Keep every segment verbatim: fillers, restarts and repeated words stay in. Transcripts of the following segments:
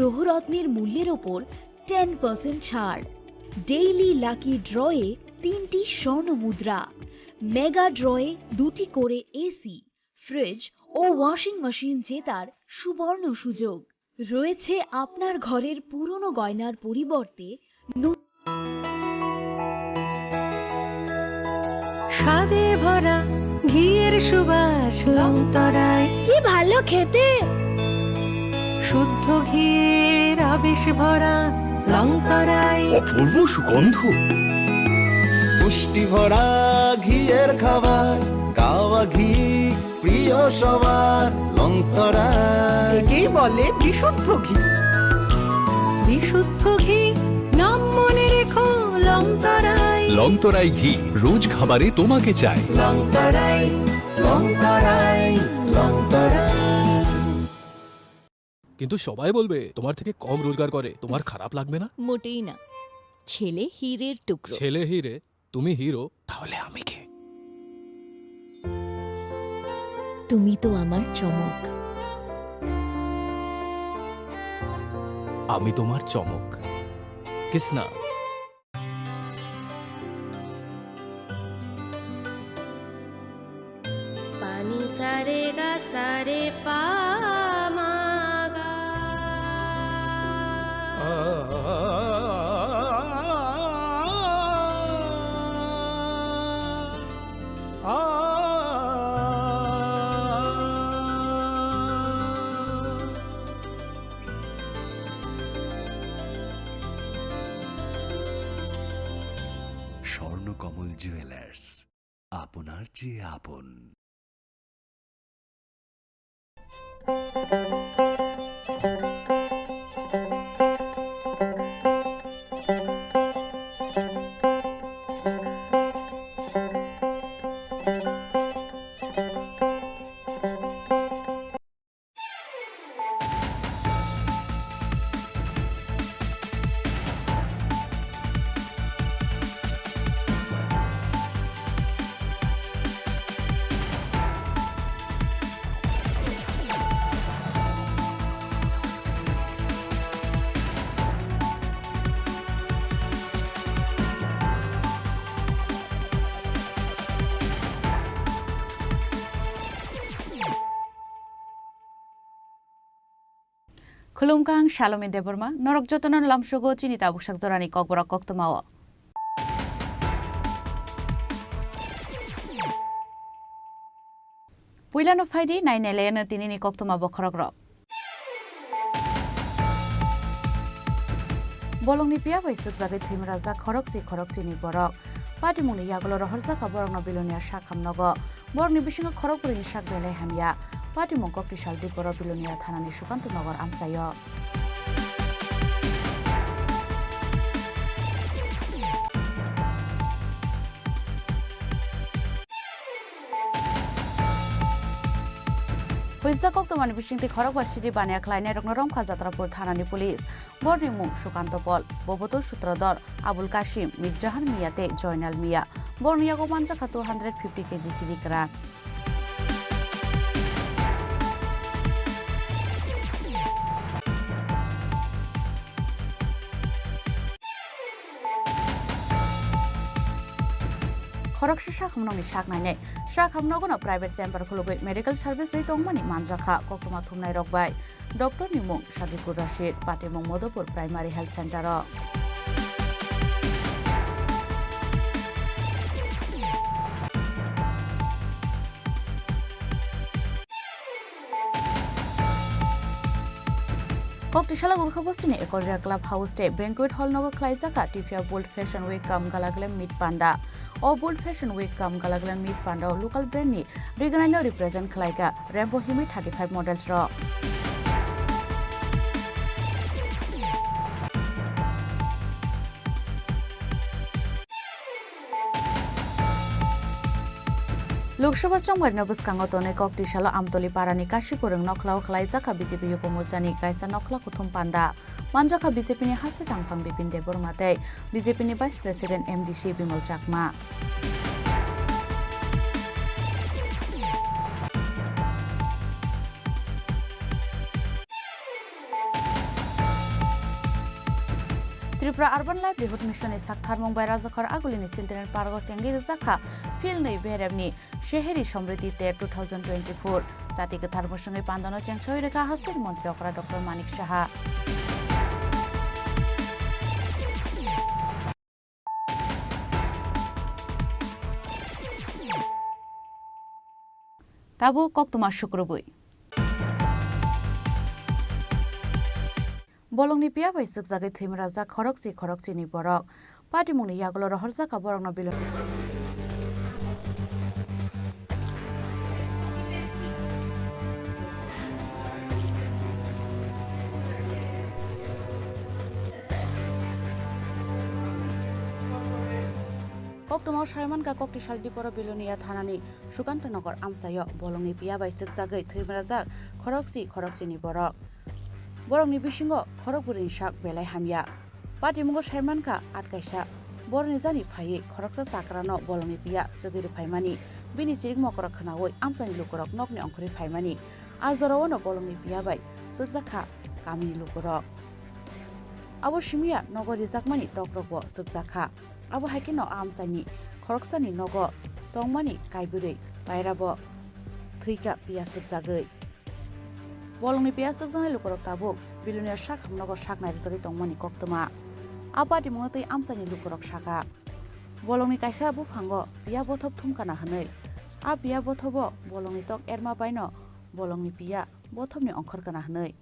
গ্রহরত্নের মূল্যের ওপর টেন পার্সেন্ট ছাড়। ডেইলি লাকি ড্রয়ে তিনটি স্বর্ণ মুদ্রা, মেগা ড্রয়ে দুটি করে এসি, ফ্রিজ ও ওয়াশিং মেশিন জেতার সুবর্ণ সুযোগ। রয়েছে আপনার ঘরের পুরনো গয়নার পরিবর্তে ন- স্বাদে ভরা ঘিয়ের সুবাস লংতরায়। কি ভালো খেতে! শুদ্ধ ঘিয়ের আবেশ ভরা লংতরায়। অপূর্ব সুগন্ধ। পুষ্টি ভরা ঘিয়ের খাবার, গাওয়া ঘি প্রিয় সবার, লংতরায়। একেই বলে বিশুদ্ধ ঘি। বিশুদ্ধ ঘি, নাম মনে রেখো, লংতরায়। লংতরায় ঘি, রোজ খাবারে তোমাকে চাই। লংতরায়, লংতরায়, লংতরায়। কিন্তু সবাই বলবে, "তোমার থেকে কম রোজগার করে, তোমার খারাপ লাগবে না?" মোটেই না। ছেলে হীরের টুকরো। ছেলে হীরে, তুমি হিরো, তাহলে আমি কে? তুমি তো আমার চমক। আমি তোমার চমক। কিসনা। পানি সারে গা সারে পা মা গা। স্বর্ণকমল জুয়েলার্স, আপনার চেয়ে আপন। Khulumkha, ang Salomi Debbarma, norok jotono lamsogo chini tabuksak jorani kokborok koktwmao. Puilano phaidi, nainailaino tinini koktwma bokhorokrok. Bolongni piya bai swkjagwi thwimrajak khorokchi khorokchini borok. Patimungni yagulo rohorjak kha borokno Bilonia sak hamnogo. Borokni bisingo khorokbrwini sak belai hamya. Patimung koktisal Diporo Bilonia thanani Sukanto Nogor amchaio. Huijak koktwmani bisingtwi khorokba sidi baniya khlainairokno Romkha Jatrapur thanani police. Borni mung Sukanto Pol, boboto sutrodor Abul Kasim, Mirjahan Miya tei Joinal Miya. Borni yago manjakha two hundred fifty K G sidi kwran. Khoroksa sak hamnokni sak nainai. Sak hamnogono private chamber khulugwi medical service rwi tongmani manjakha koktwma thumnairok bai. Doctor ni mung Sadikur Rashid, Patimung Modopur Primary Health Center o. Koktisala Gurkha Bostini Ekolria Club House tei Banquet Hall nogo khlaijak kha T P F Bold Fashion Week cum Gala Glam Meet Panda. O Bold Fashion Week cum Gala Glam Meet Panda o local brand ni rigwnaino represent khlai kha Rainbow Himi thirty five models rok. Lok Sabha chongbarino bwskango tonwi Koktisalo Amtoli parani Kashipurung nokhlao khlaijak kha B J P Yupamorchani kaisa nokhla kuthum panda. Manjakha B J P ni haste tangphang Bipin Debbarma tei B J P ni Vice President M D C Bimal Chakma. Tripura Urban Livelihood Mission ni saktharmung bai Rajakhor Agulini Centenary Park o chengwi rijak kha Phil nwi B R F ni Sheheri Samriddhi Ter two thousand twenty-four. Chati kwthar mwswngwi pandano chengsawi rwkha Hasteni Montri Okra Doctor Manik Saha. Tabuk koktwma sukrubwi. Bolongni piya bai swkjagwi thwimrajak khorokchi khorokchini borok. Patimungni yagulo rohorjak kha borokno bilo. Koktwmao saimankha Koktisal Diporo Bilonia thanani Sukantanagar amchaio bolongni piya bai swkjagwi thwimrajak khorokchi khorokchini borok. Borokni bisingo khorokbwrwini sak belai hamya. Patimungo saimankha atkaisa boroni jani phaiwi khoroksa chakrano bolongni piya chugwi rwphaimani, bini chirik mokoro khwnawi amchaini lukurok nokni ongkhorwi phaimani. A jorao no bolongni piya bai swkjak kha kamini lukurok. Abo simiya nogo rijakmani tokrokbo swkjak kha. Abo hai kheno a amchaini khoroksani nogo tongmani kaibrwi pairabo thwikha piya swkjagwi. Bolongni piya swkjaknai lukurok tabuk Bilonia sak hamnogo sak nairijagwi tongmani koktwma. A patimungno twi amchaini lukurok sakha, bolongni kaisa buphango piya bothop thumkana hwnwi. A piya bothobo bolongni tok erma baino bolongni piya bothopni ongkhor kana hwnwi.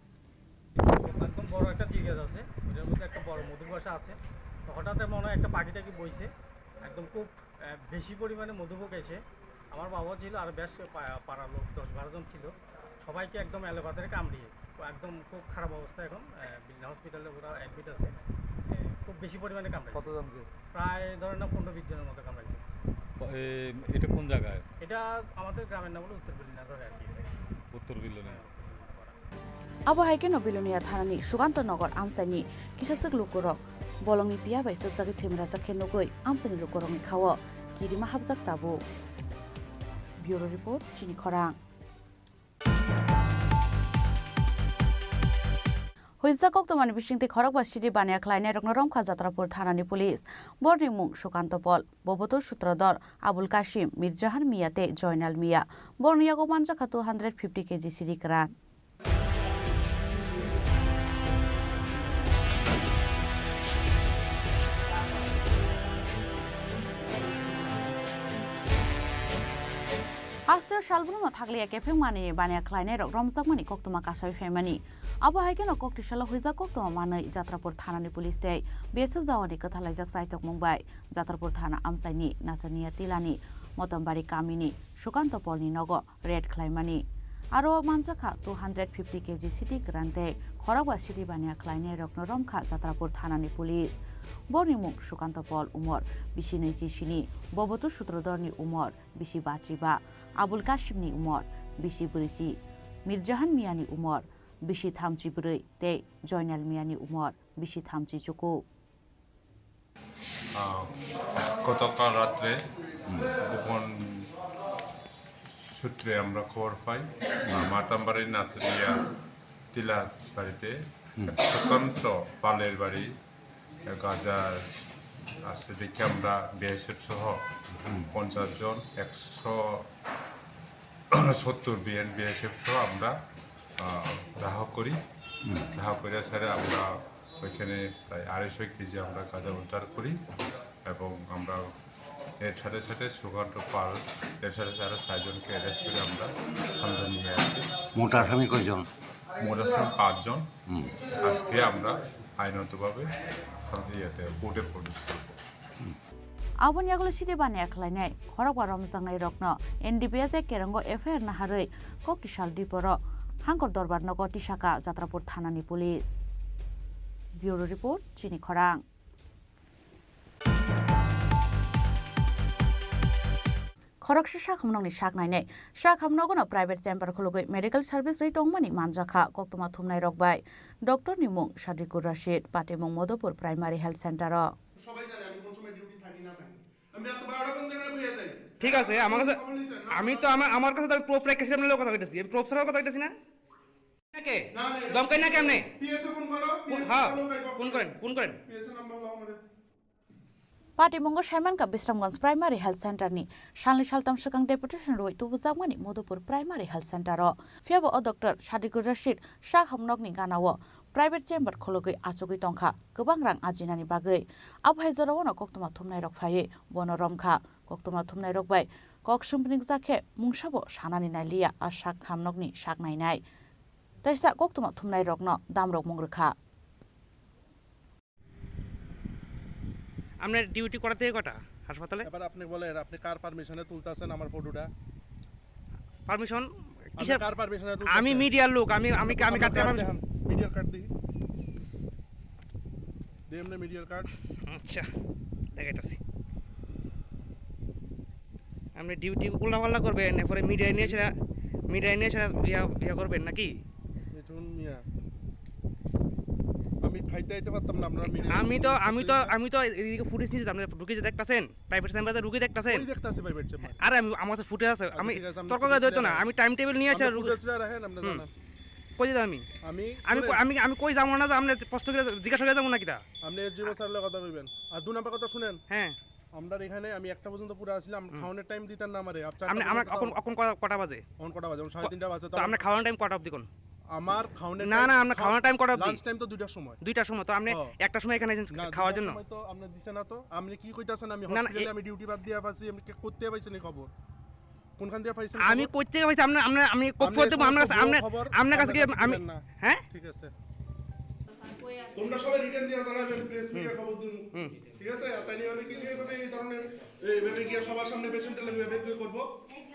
একদম বড় একটা টিউবওয়েল আছে, ওটার মধ্যে একটা বড় মধুর বাসা আছে। তো হঠাৎ মনে হয় একটা পাখি টাকি বইছে, একদম খুব, আহ, বেশি পরিমাণে মধুপোক এসে আমার বাবা ছিল আর বেশ পা-, পাড়ার লোক দশ বারো জন ছিল, সবাইকে একদম এলোপাতাড়ি কামড়িয়ে তো একদম খুব খারাপ অবস্থা এখন, আহ, বিল্লা হসপিটালে ওরা অ্যাডমিট আছে। আহ, খুব বেশি পরিমাণে কামড়াইছে। কতজনকে? প্রায় ধরেন না পনেরো বিশ জনের মতো কামড়াইছে। ক-, এ, এটা কোন জায়গায়? এটা আমাদের গ্রামের নাম হলো উত্তর বিল্লানগর আর কি। উত্তর বিল্লানগর। Abo hai kheno Bilonia thanani Sukantanagar amchaini kisaswk lukurok bolongni piya bai swkjagwi thwimrajak khe nugwi amchaini lukurokni khao kirima hapjak tabuk. Bureau Report, Chini Khorang. Huijak koktwmani bisingtwi khorokba sidi baniya khlainairokno romkha Jatrapur thanani police. Borni mung Sukanto Pol, Boboto Sutrodor, Abul Kasim, Mirjahan Miya tei Joinal Miya. Borni yago manjakha two hundred fifty K G sidi kwran. Haste salbrumno thakliya kepheng manwi baniya khlainairok romjakmani koktwma kasawi phaimani. Abo hai kheno koktisalo huijak koktwma manwi Jatrapur thanani police tei B S F jawani kwthalaijak chaitokmung bai Jatrapur thana amchaini Nachaniya Tilani Motombari kamini Sukanto Polni nogo raid khlaimani. Aro manjakha two hundred fifty K G sidi kwran tei khorokba sidi baniya khlainairokno romkha Jatrapur thanani police. Borni mung Sukanto Pol, umor bisi nwi chi sini, Boboto Sutrodorni umor bisi bachi ba, Abul Kasimni umor bisi brwi chi, Mirjahan Miyani umor bisi thamchi brwi tei Joinal Miyani umor bisi thamchi chuku. আহ, গতকাল রাত্রে গোপন সূত্রে আমরা খবর পাই, আহ, মাতামবাড়ি নাচুরিয়া তিলা বাড়িতে সুকান্ত পালের বাড়ি গাঁজা আছে দেখে আমরা বিএসএফ সহ পঞ্চাশ জন, একশো সত্তর বিএন বিএসএফ সহ আমরা, আহ, দাহ করি। দাহ করে স্যার আমরা ওইখানে প্রায় আড়াইশো কেজি আমরা গাঁজা উদ্ধার করি এবং আমরা এর সাথে সাথে সুকান্ত পাল, এর সাথে সাথে চারজনকে অ্যারেস্ট করে আমরা থানায় নিয়ে আসি। মোট আসামি কয়জন? মোট আসামি পাঁচজন। হুম। আজকে আমরা আইনগতভাবে থানায় ইয়েতে কোর্টে প্রডিউস করবো। Aboni yagulo sidi baniya khlainai khorokba romjaknairokno N D P S A kerongo F I R naharwi Koktisal Diporo Hangkor Dorbar nogo tisaka Jatrapur thanani police. Bureau Report, Chini Khorang. Khoroksa sakhamnokni sak nainai sakhamnogono private chamber khulugwi medical service rwi tongmani manjakha koktwma thumnairok bai. Doctor ni mung Sadikur Rashid, patimung Modopur Primary Health Center o. সবাই জানে আমি কোন সময় ডিউটি থাকি না থাকি। আমি রাত বারোটা পর্যন্ত এখানে বসে যাই। ঠিক আছে, আমার কাছে, খবর নিছেন না? আমি তো আমার, আমার কাছে তো প্রুফ রেখে আমি কথা কইতেছি, আমি প্রুফ ছাড়া কথা কইতেছি না। না কে? না, না, এটা ধমকাই না কেমনে? পিএসএ ফোন করো, পিএসএ হ্যাঁ, ফোন করো। ফোন করেন, ফোন করেন। পিএসএ নাম্বার লাও আমারে। Patimungo Saimankha Bisramganj Primary Health Center ni salni saltam swkang deputation rwi tubujakmani Madhupur Primary Health Center o. Phiyaba o doctor Sadiqur Rashid sak hamnokni ganao private chamber khulugwi achugwi tongkha kwbang rang ajinani bagwi. Abo hai jorao no koktwma thumnairok phaiwi bono romkha. Koktwma thumnairok bai kok swmpnikjak khe mungsabo sanani nailiya a sak hamnokni sak nainai. Teisa koktwma thumnairokno damrokmung rwkha. আপনার ডিউটি কটা থেকে কটা হাসপাতালে? এবার আপনি বলেন, আপনি কার পারমিশনে তুলতেছেন আমার ফটোটা? পারমিশন আপনি কিসের? কার পারমিশনে তুলতেছেন? আমি মিডিয়ার লোক, আমি, আমি, আমি আপনার কার কার্ড পারমিশন দেখান, মিডিয়ার কার্ড দেখি। দেন না মিডিয়ার কার্ড। আচ্ছা, দেখাইতাছি। আপনি ডিউটি উল্টাপাল্টা করবেন, এরপরে মিডিয়া নিয়ে সেটা, মিডিয়া নিয়ে সেটা ইয়া, ইয়া করবেন নাকি? মিঠুন মিয়া, আমি খাইতে আইতে পারতাম না, আপনারা মিডিয়া আমি তো, আমি তো, করতে আমি তো এদিকে ফুটেজ নিয়ে আপনি ঢুকে যে দেখতাছেন, প্রাইভেট চেম্বারে ঢুকে দেখতাছেন। ওই দেখতাছি প্রাইভেট চেম্বার। আরে আমি, আমার কাছে ফুটেজ আছে, আচ্ছা, আমি ঠিক আছে, আমি তর্ক ফুটেজ করে দইতো না, নিয়ে আমি টাইম টেবিল নিয়ে আসি আপনি আর ফুটেজ নিয়ে রাখেন, আপনি হুম। জানান। কই যাবেন আমি? আমি আমি কই, শুনেন। আমি, আমি কই যাবো না, আপনি স্পষ্ট করে জিজ্ঞাসা করে যাবো না কিতা? আপনি এসডিও স্যারের লগে কথা কইবেন। আর দুই নাম্বার কথা শুনেন। হ্যাঁ। আমরা এখানে আমি একটা পর্যন্ত পুরো আছিলাম, হুম। খাওয়ানোর টাইম দিতেন না আমারে। আপ-, চারটা আপনি আমার পর্যন্ত এখন, এখন কটা, কটা বাজে? এখন কটা বাজে? এখন সাড়ে তিনটা বাজে। তো তো আমরা আপনার খাওয়ানোর টাইম কটা অবধি কোন? আমার খাওয়ানোর না, টাইম, না, আপনার খাওয়া-, খাওয়ানোর টাইম কটা অবধি? লাঞ্চ টাইম তো দুইটার সময়। দুইটার সময়, তো আপনি হ্যাঁ। একটার সময় এখানে আইছেন না, খাওয়ার দুইটার জন্য? সময় তো আপনি দিছেন না তো। আপনি কি কইতাছেন আমি না, না, হসপিটালে এ- আমি ডিউটি বাদ দিয়ে আছি, আপনি কে-, করতে পাইছেন এই খবর? কোনখান দিয়ে পাইছেন আমি খবর? কই থেকে পাইছি? আপনার, আপনার, আমি কই আপনি থেকে এই সমস্ত আপনার কাছে, ভুয়ো আপনার, খবর আপনার কাছে আপনার কি কাছে আমি, দিবেন না। হ্যাঁ? ঠিক আছে। তোমরা সবাই রিটেন দিয়ে জানাবেন, প্রেস মিডিয়া হুম। খবর দিন। হুম। ঠিক আছে? আর তাই নিয়ে আমি কিন্তু এইভাবে এই ধরনের, এইভাবে গিয়ে সবার সামনে পেশেন্টের লগে এভাবে কি করবো?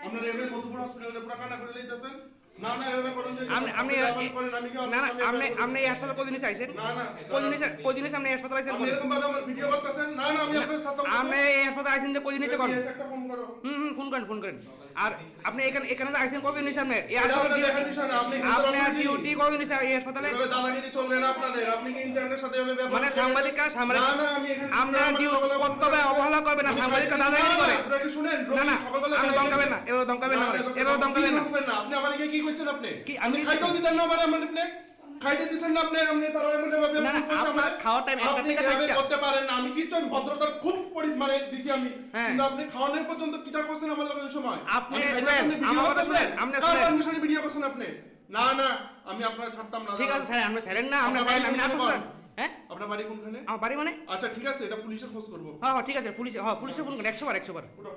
আপনারা এভাবে মধুপুর হসপিটালে পুরো কান্না করে লইতেছেন। না, না, এভাবে করেন যে আপনি, আপনি, আপনি এমন করেন, আমি কি না, না, আপনার আপনি, এভাবে আপনি এই হাসপাতালে কতদিন আইছেন? না, না, কতদিন আইছেন, কতদিন আইছেন আপনি এই হাসপাতালে আইছেন? আপনি এরকম ভাবে আমার ভিডিও করতেছেন? না, না, আমি না, আপনার সাথে আপনি এই হাসপাতালে আইছেন যে কতদিন আইছেন? পিএস একটা ফোন করো। হুম, হুম, ফোন করেন, ফোন করেন। আর আপনি এখানে, এখানে যে আইছেন কতদিন হইছে আপনার? এই সেটা হাসপাতালে আপনার ডিউটি, দেখার বিষয় না, আপনি আপনার হিন্দুরা ডিউটি করেন। কতদিন হইছে এই হাসপাতালে? এভাবে দাদাগিরি চলবে না আপনাদের, আপনি কি ইন্টারনেটের সাথে এভাবে ব্যবহার মানে করবেন? সাংবাদিক কা-, সাংবাদিক না, না, আমি এখানে আপনার আপনার ডিউটি লগে লগে কর্তব্যে অবহেলা করবে না, আমি সাংবাদিক খাইতে দাদাগিরি দিতাম না, করে। আপনারা কি শুনেন? না, না, রোগী সকালবেলা আপনি খাইতে ধমকাবেন না, এভাবে ধমকাবেন না, না, আমারে। এভাবে ধমকাবেন না। কি, আপনি খাইতেও দিতেন না আমারে, এমন আপনি? খাইতে দিছেন না আপনি, আপনি তারা এমন এভাবে না, না, ফোন করছে আপনার আমারে। খাওয়ার টাইম একটা আপনি থেকে এভাবে চারটা। করতে পারেন না। আমি কিচ্ছু, আমি ভদ্রতার খুব পরি-, মানে দিছি আমি। হ্যাঁ। কিন্তু আপনি খাওয়ানোর পর্যন্ত কিতা করছেন আমার লগে ওই সময়? আপনি আমি খাইতে শুনেন, আপনি ভিডিও আমার কথা করতেছেন? শুনেন, আপনি কার শুনেন। পারমিশনে ভিডিও করছেন আপনি? না, না, আমি আপনারা ছাড়তাম না, ঠিক দাঁড়ান। আছে, স্যার, আপনি ছাড়েন না, আমরা আপনার ছাড়েন, বাড়ি আমি না কোনখানে করতাম। করেন? হ্যাঁ? আপনার বাড়ি কোনখানে? আমার বাড়ি মানে? আচ্ছা, ঠিক আছে, এটা পুলিশে খোঁজ করবো। হ্যাঁ, হ্যাঁ, ঠিক আছে, পুলিশে, হ্যাঁ, পুলিশে ফোন করেন, একশো বার, একশো বার। উঠো।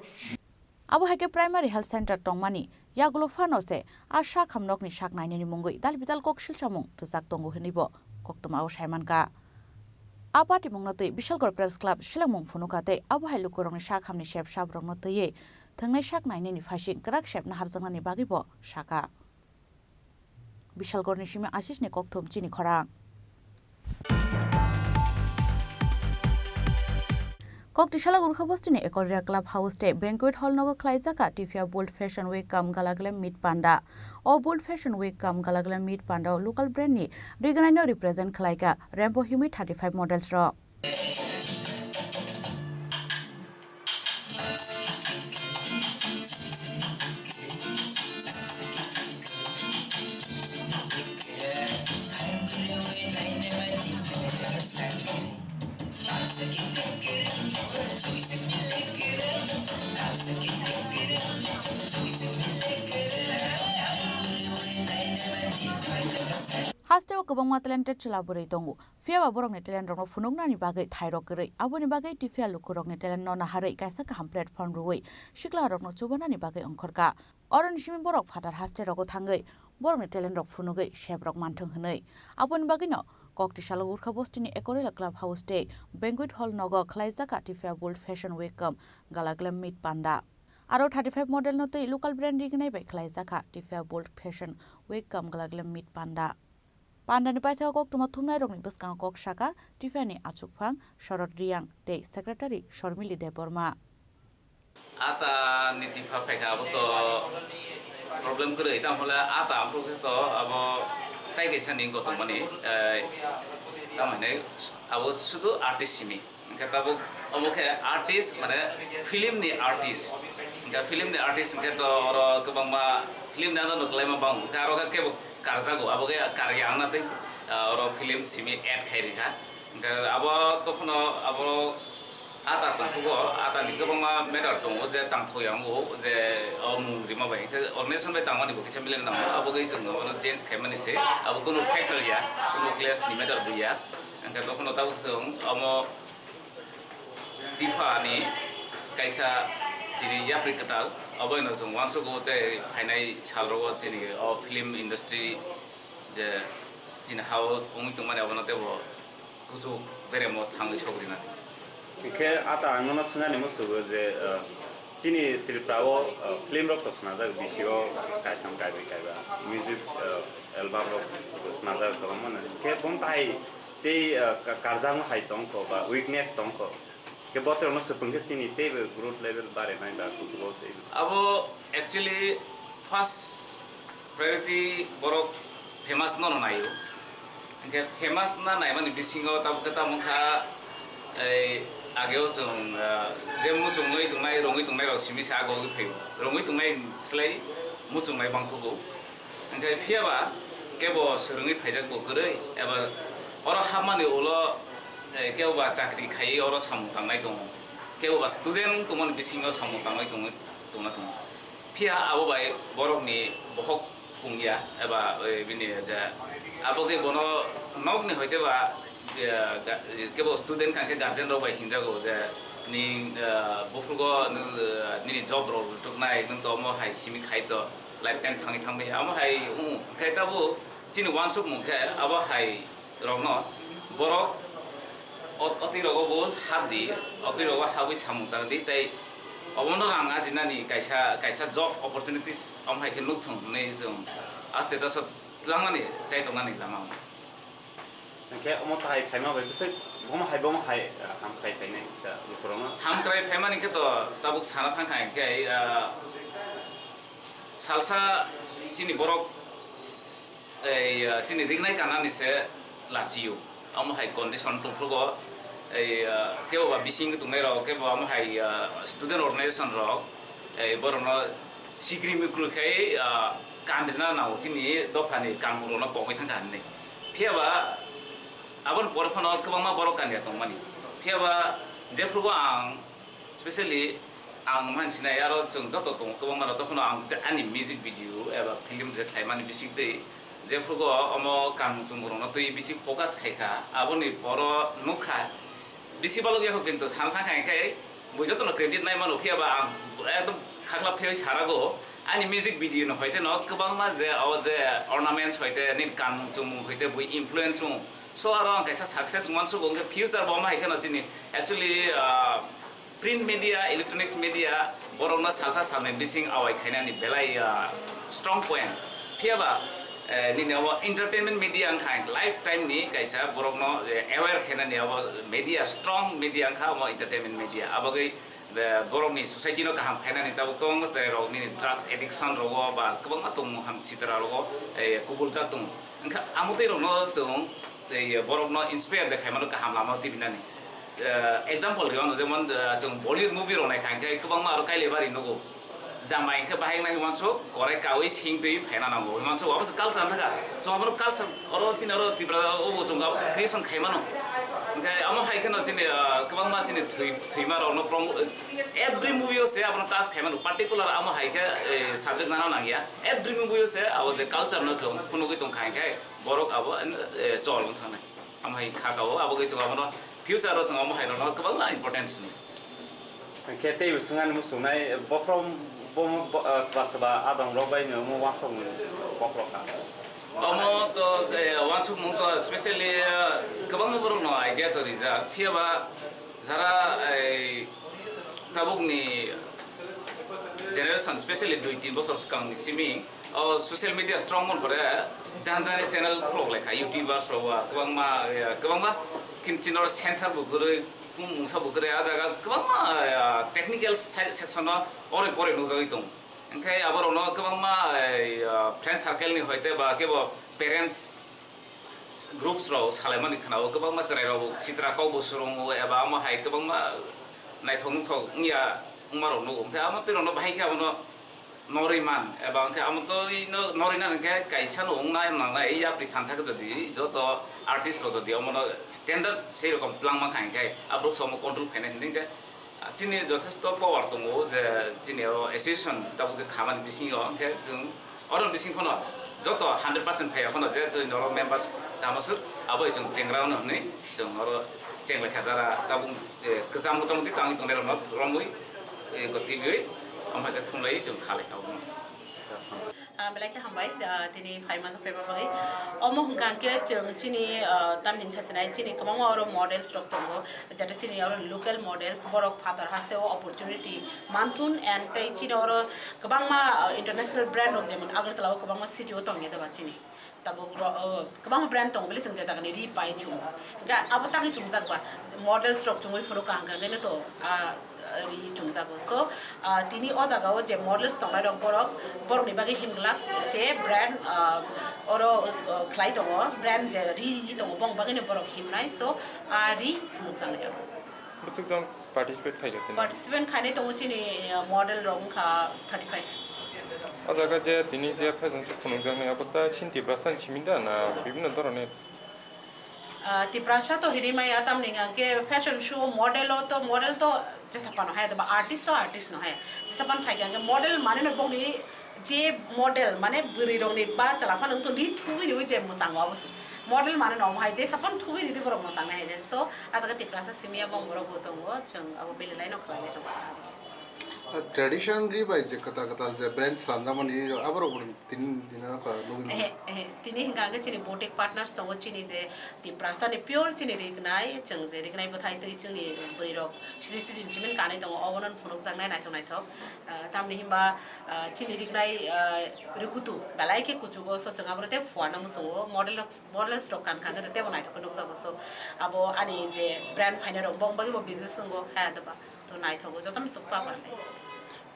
Abo hai khe primary health center tongmani yagulo phano se a sak hamnokni sak nainani mungwi dal bidal kok silsamung rwjak tongo hwnwibo koktwmao saimankha. A patimungno twi Bishalgarh Press Club selengmung phunukha tei abo hai lukurokni sak hamni sep sabrokno twiwi thwngnai sak nainani phaising kwrak sep naharjaknani bagwibo sakha. Bishalgarhni simi Ashisni kokthum chini khorang. Koktisala Gurkha Bostini Ekorria Club House tei Banquet Hall nogo khlaijak kha T P F Bold Fashion Week cum Gala Glam Meet Panda. O Bold Fashion Week cum Gala Glam Meet Panda o local brand ni rigwnai no represent khlai kha Rainbow Himi thirty five models rok. Hasteo kwbangma talented chwla bwrwi tongo. Phiyaba borokni talent rokno phunuknani bagwi thairok kwrwi. Aboni bagwi T P F lukurokni talent no naharwi kaisa kaham platform rwui siklarokno chubanani bagwi ongkhorkha. Oroni simi borok phatar haste rogo thangwi borokni talent rok phunugwi sep rok manthung hwnwi. Aboni bagwino Koktisala Gurkha Bostini Ekorila Club House tei Banquet Hall nogo khlaijak kha T P F Bold Fashion Week cum Gala Glam Meet Panda. Aro thirty five model no twi local brand rignai bai khlaijak kha T P F Bold Fashion Week cum Gala Glam Meet Panda. Pandani paithago koktwma thumnairokni bwskango kok sakha Tiffany Achukphang, Shorod Riyang tei Secretary Shormili Debbarma. Ata ni tipha phaikha abo to problem kwrwi, tamo hole ata aphuru khe to abo tai kaisa ni gotong mani, eh, tamo hinwi abo sudu artist simi. Hwnkhe tabuk omo khe artist, mane film ni artist. Hwnkhe film ni artist hwnkhe to oro kwbangma film ni ano nuklaima bang. Hwnkhe aro khe kebo karjago, abo khe karya wngna tei, ah, oro film simi add khai rikha. Hwnkhe abo tokhono abo ata tongkhugo, atani kwbangma matter tongo je tangthok yango je o mung rima bai. Hwnkhe organization bai tangmani bo kisa milen nango, abo khe chwng obono change khaimani se, abo kunu factor ya, kunu clash ni matter bo ya. Hwnkhe tokhono tabuk chwng omo Tipha ni kaisa tini yapri kwtal, oboino chwng uansukgo tei phainai salrogo chini o film industry je chini ha-o wngwi tongmani abono teibo kuchuk beremo thangwi sogrinani. Hwnkhe ata ang nono swngani muchungo je, uh, chini Tripura o, uh, film rok to swnajak, bisi o kaitham kaibri kaiba music, uh, album rok swnajak kwbangma no. Hwnkhe bong tai tei, uh, ka-, karjakma hai tongkho ba weakness tongkho. Hwnkhe botrokno swpung khe chini teibo growth level barinai ba kuchugo teibo. Abo actually first priority borok famous no no naio. Hwnkhe famous na naimani bisingo tabuk khe tamo wngkha, ei, ageo chwng, ah, je muchungwi tongnai, rwngwi tongnai rok simi se agogwi phaio. Rwngwi tongnai slai muchungnai bangkhugo. Hwnkhe phiyaba kebo swrwngwi phaijak bo kwrwi, eba oro hapmani ulo, eh, kebo ba chakri khaiwi oro samung tangnai tongo, kebo ba student tongmani bisingo samung tangwi tongwi tongna tongo. Phiya abo bai borokni bohok pungya eba, eh, bini je abo khe bono nokni hoite ba, eh, ga-, kebo student kha khe guardian rok bai hinjago je ni, eh, buphrugo nwng, eh, nini job rok rwtuknai, nwng to omo hai simi khai to. Lifetime thangwi thangwi amo hai wng khe tabuk chini uansukmung khe abo hai rokno borok o-, otwi rogo bo hap di, otwi rogo habwi samung tang di tei obono rang ajinani kaisa, kaisa job opportunities omo hai khe nuk thung hwnwi chwng aste taso tlangnani chai tongnani lama. Hwnkhe omo tahai khaima bai bwswk bomo hai bomo hai, ah, ham khai phainai kisa lukurokno. Ham krai phaimani khe to tabuk sana thang kha hwnkhe, ah, salsa chini borok, ei, ah, chini ringnai kanani se lachio. Omo hai condition tongphrugo, ei, ah, kebo ba bising tongnai rok, kebo omo hai, ah, student organization rok, ei, borokno sikri mikru khai, ah, kanrina nango chini dophani kanmung rokno pogwi thangkha hinwi. Phiya ba aboni pore phano kwbangma borok kanya tongmani. Phiya ba jephrugo ang specially ang mansinai aro chwng joto tongo kwbangma rok, tokhono ang ani music video eba film je khlaimani bisik twi jephrugo omo kanmung chumung rokno twi bisi focus khaikha, aboni poro nukha. Bisi balok yakhwk kintu sana thang kha hwnkhe bui jotono credit nai mano, phiya ba ang ekdom khakla phiyoi sarago. Ani music video no hoite no kwbangma je o je ornaments hoite nini kanmung chumung hoite bui influence wngo. So aro ang kaisa success wngmani sugo, hwnkhe future bo omo hai kheno chini actually, ah, print media, electronics media borokno salsa salnwi bising awai khainani belai, ah, strong point. Phiya ba, eh, nini obo entertainment media wngkha lifetime ni kaisa borokno, eh, aware khainani obo media, strong media wngkha omo entertainment media. Abagwi, eh, borokni society no kaham khainani tabuk kwbangma cherai rok nini drugs addiction rogo ba kwbangma tongmung ham sitra rogo, eh, kubuljak tongo. Wngkha amotwi rokno chwng, eh, borokno inspire de khaimano kaham lama tibinani. Eh, example rwno jemon, eh, chwng Bollywood movie rok naikha hwnkhe kwbangma aro Kailebari nugo. Jamai hwnkhe bahai wngnai hwnmansuk, korai kaui sing twi phaina nango hwnmansuk, abo se culture wngkha. Chwng abono culture, oro chini oro Tripura o bo chwng abo creation khai mano. Hwnkhe amo hai kheno chini, ah, kwbangma chini thwi-, thwima rokno promo-, every movie o se abono touch khai mano, particular amo hai khe, eh, subject nana nangya. Every movie o se abo je culture no chwng phunugwi tongkha hwnkhe borok abo, eh, chol wng thangnai. Amo hai kha ka o, abo khe chwng abono future o chwng amo hai rokno kwbangma importance ni. Hwnkhe teibo swngani muchungnai bokhorok bo, bo, ah, swba swba adong rok bai no omo uansukmung bokhorok kha. Omo to, eh, uansukmung to specially, eh, kwbangma borok no idea to rijak. Phiya ba jara, eh, tabuk ni generation, specially dui tin bosor swkang ni simi o social media strong mon pore jan jani channel khulok lai kha, YouTubers rok ba kwbangma, eh, kwbangma kin chini oro sensor bo kwrwi, mungsa bo kwrwi, a jaga kwbangma, eh, technical se-, section o ore pore nukjagwi tongo. Hwnkhe aborokno kwbangma, eh, friend circle ni hoite ba kebo parents groups rok salaimani khwnao, kwbangma chwrairok sitra kok bo swrwngo eba omo hai kwbangma naithok nuthok wngya wngmarok nugo. Hwnkhe amo twi rokno bahai khe abono Noriman, eba hwnkhe amo to ino norinan hwnkhe kaisa no wngna nangnai, yapri thansa khe jodi joto artist rok jodi omono standard sei rokom twlangma kha hwnkhe aborok se omo control khainai hwnkhe, ah, chini jothesto power tongo je chini o association tabuk je khamani bisingo hwnkhe chwng oro bising phano joto hundred percent phaiya phano je chwng oro members tamo swk abo chwng chengra no hwnwi chwng oro chenglai kha jara tabuk, eh, kwcham motamoti tangwi tongnai rokno romwi, eh, ko twiwi omo hai khe thumlaiwi chwng khalai kha omo. Ah, belai khe hambai, ah, tini phai manjak phaiba bagwi. Omo hwnkha hwnkhe chwng chini, ah, tamni hinsa sinai chini kwbangma oro models rok tongo, jata chini oro local models, borok phatar haste o opportunity manthun and tei chini oro kwbangma, ah, international brand rok jemon Agartala o kwbangma city o tongya daba chini. Tabuk ro-, o, kwbangma brand tongo, bile chwng je jagani ri pai chungo. Ga abo tangwi chungjak ba, models rok chungwi phuru kaham kha, bene to, ah, ri chungjago. So, ah, tini o jaga o je models tongnai rok borok, borok ni bagwi himglak je brand, ah, oro, ah, khlai tongo, brand je ri, ri tongo, bong bagwi ni borok himnai. So, ah, ri phunukjaknai abo. Bwswk jon participate khaikha tini? Participant khainai tongo chini, uh, model rok wngkha thirty five. O jaga je tini je fashion show phunukjaknai, abo ta chini Tiprasa ni simi da na bibhinno dhoroner? Uh, Tiprasa to hinwi maya, tamni hwnkhe fashion show model o to, model to jesa phano hai, ba artist to artist no hai. Jesa phan phaikha hwnkhe model mane no bokni je model, mane bwrwi rokni ba chwla phano wngkha ri thubui riui je mwchango abo se. Model mane no omo hai je sapan thubui ridi borok mwchang nai hai de. To a jaga Tiprasa simi ya bong borok bo tongo, chwng abo belai no khlai lai tongo. Ah, tradition ri bai je kwtal kwtal je brand slamjak mani ri rok, aborok bo tin din no kha nugwi mano. Ehe, ehe, tini hwnkha hwnkhe chini boutique partners tongo, chini je Tiprasa ni pure chini rignai, chwng je rignai bwthai twi chini bwrwi rok sri sri jin simin kanwi tongo, obono phunukjaknai naithok naithok. Ah, tamni himba, ah, chini rignai, ah, rwkutu belai khe kuchugo, so chwng abono tei fuana muchungo, model rok, models rok kan kha khe tebo naithok khe nukjago, so abo ani je brand phainai rok bong bagwi bo business wngo, ha doba to naithogo jotono chukpa pha nai.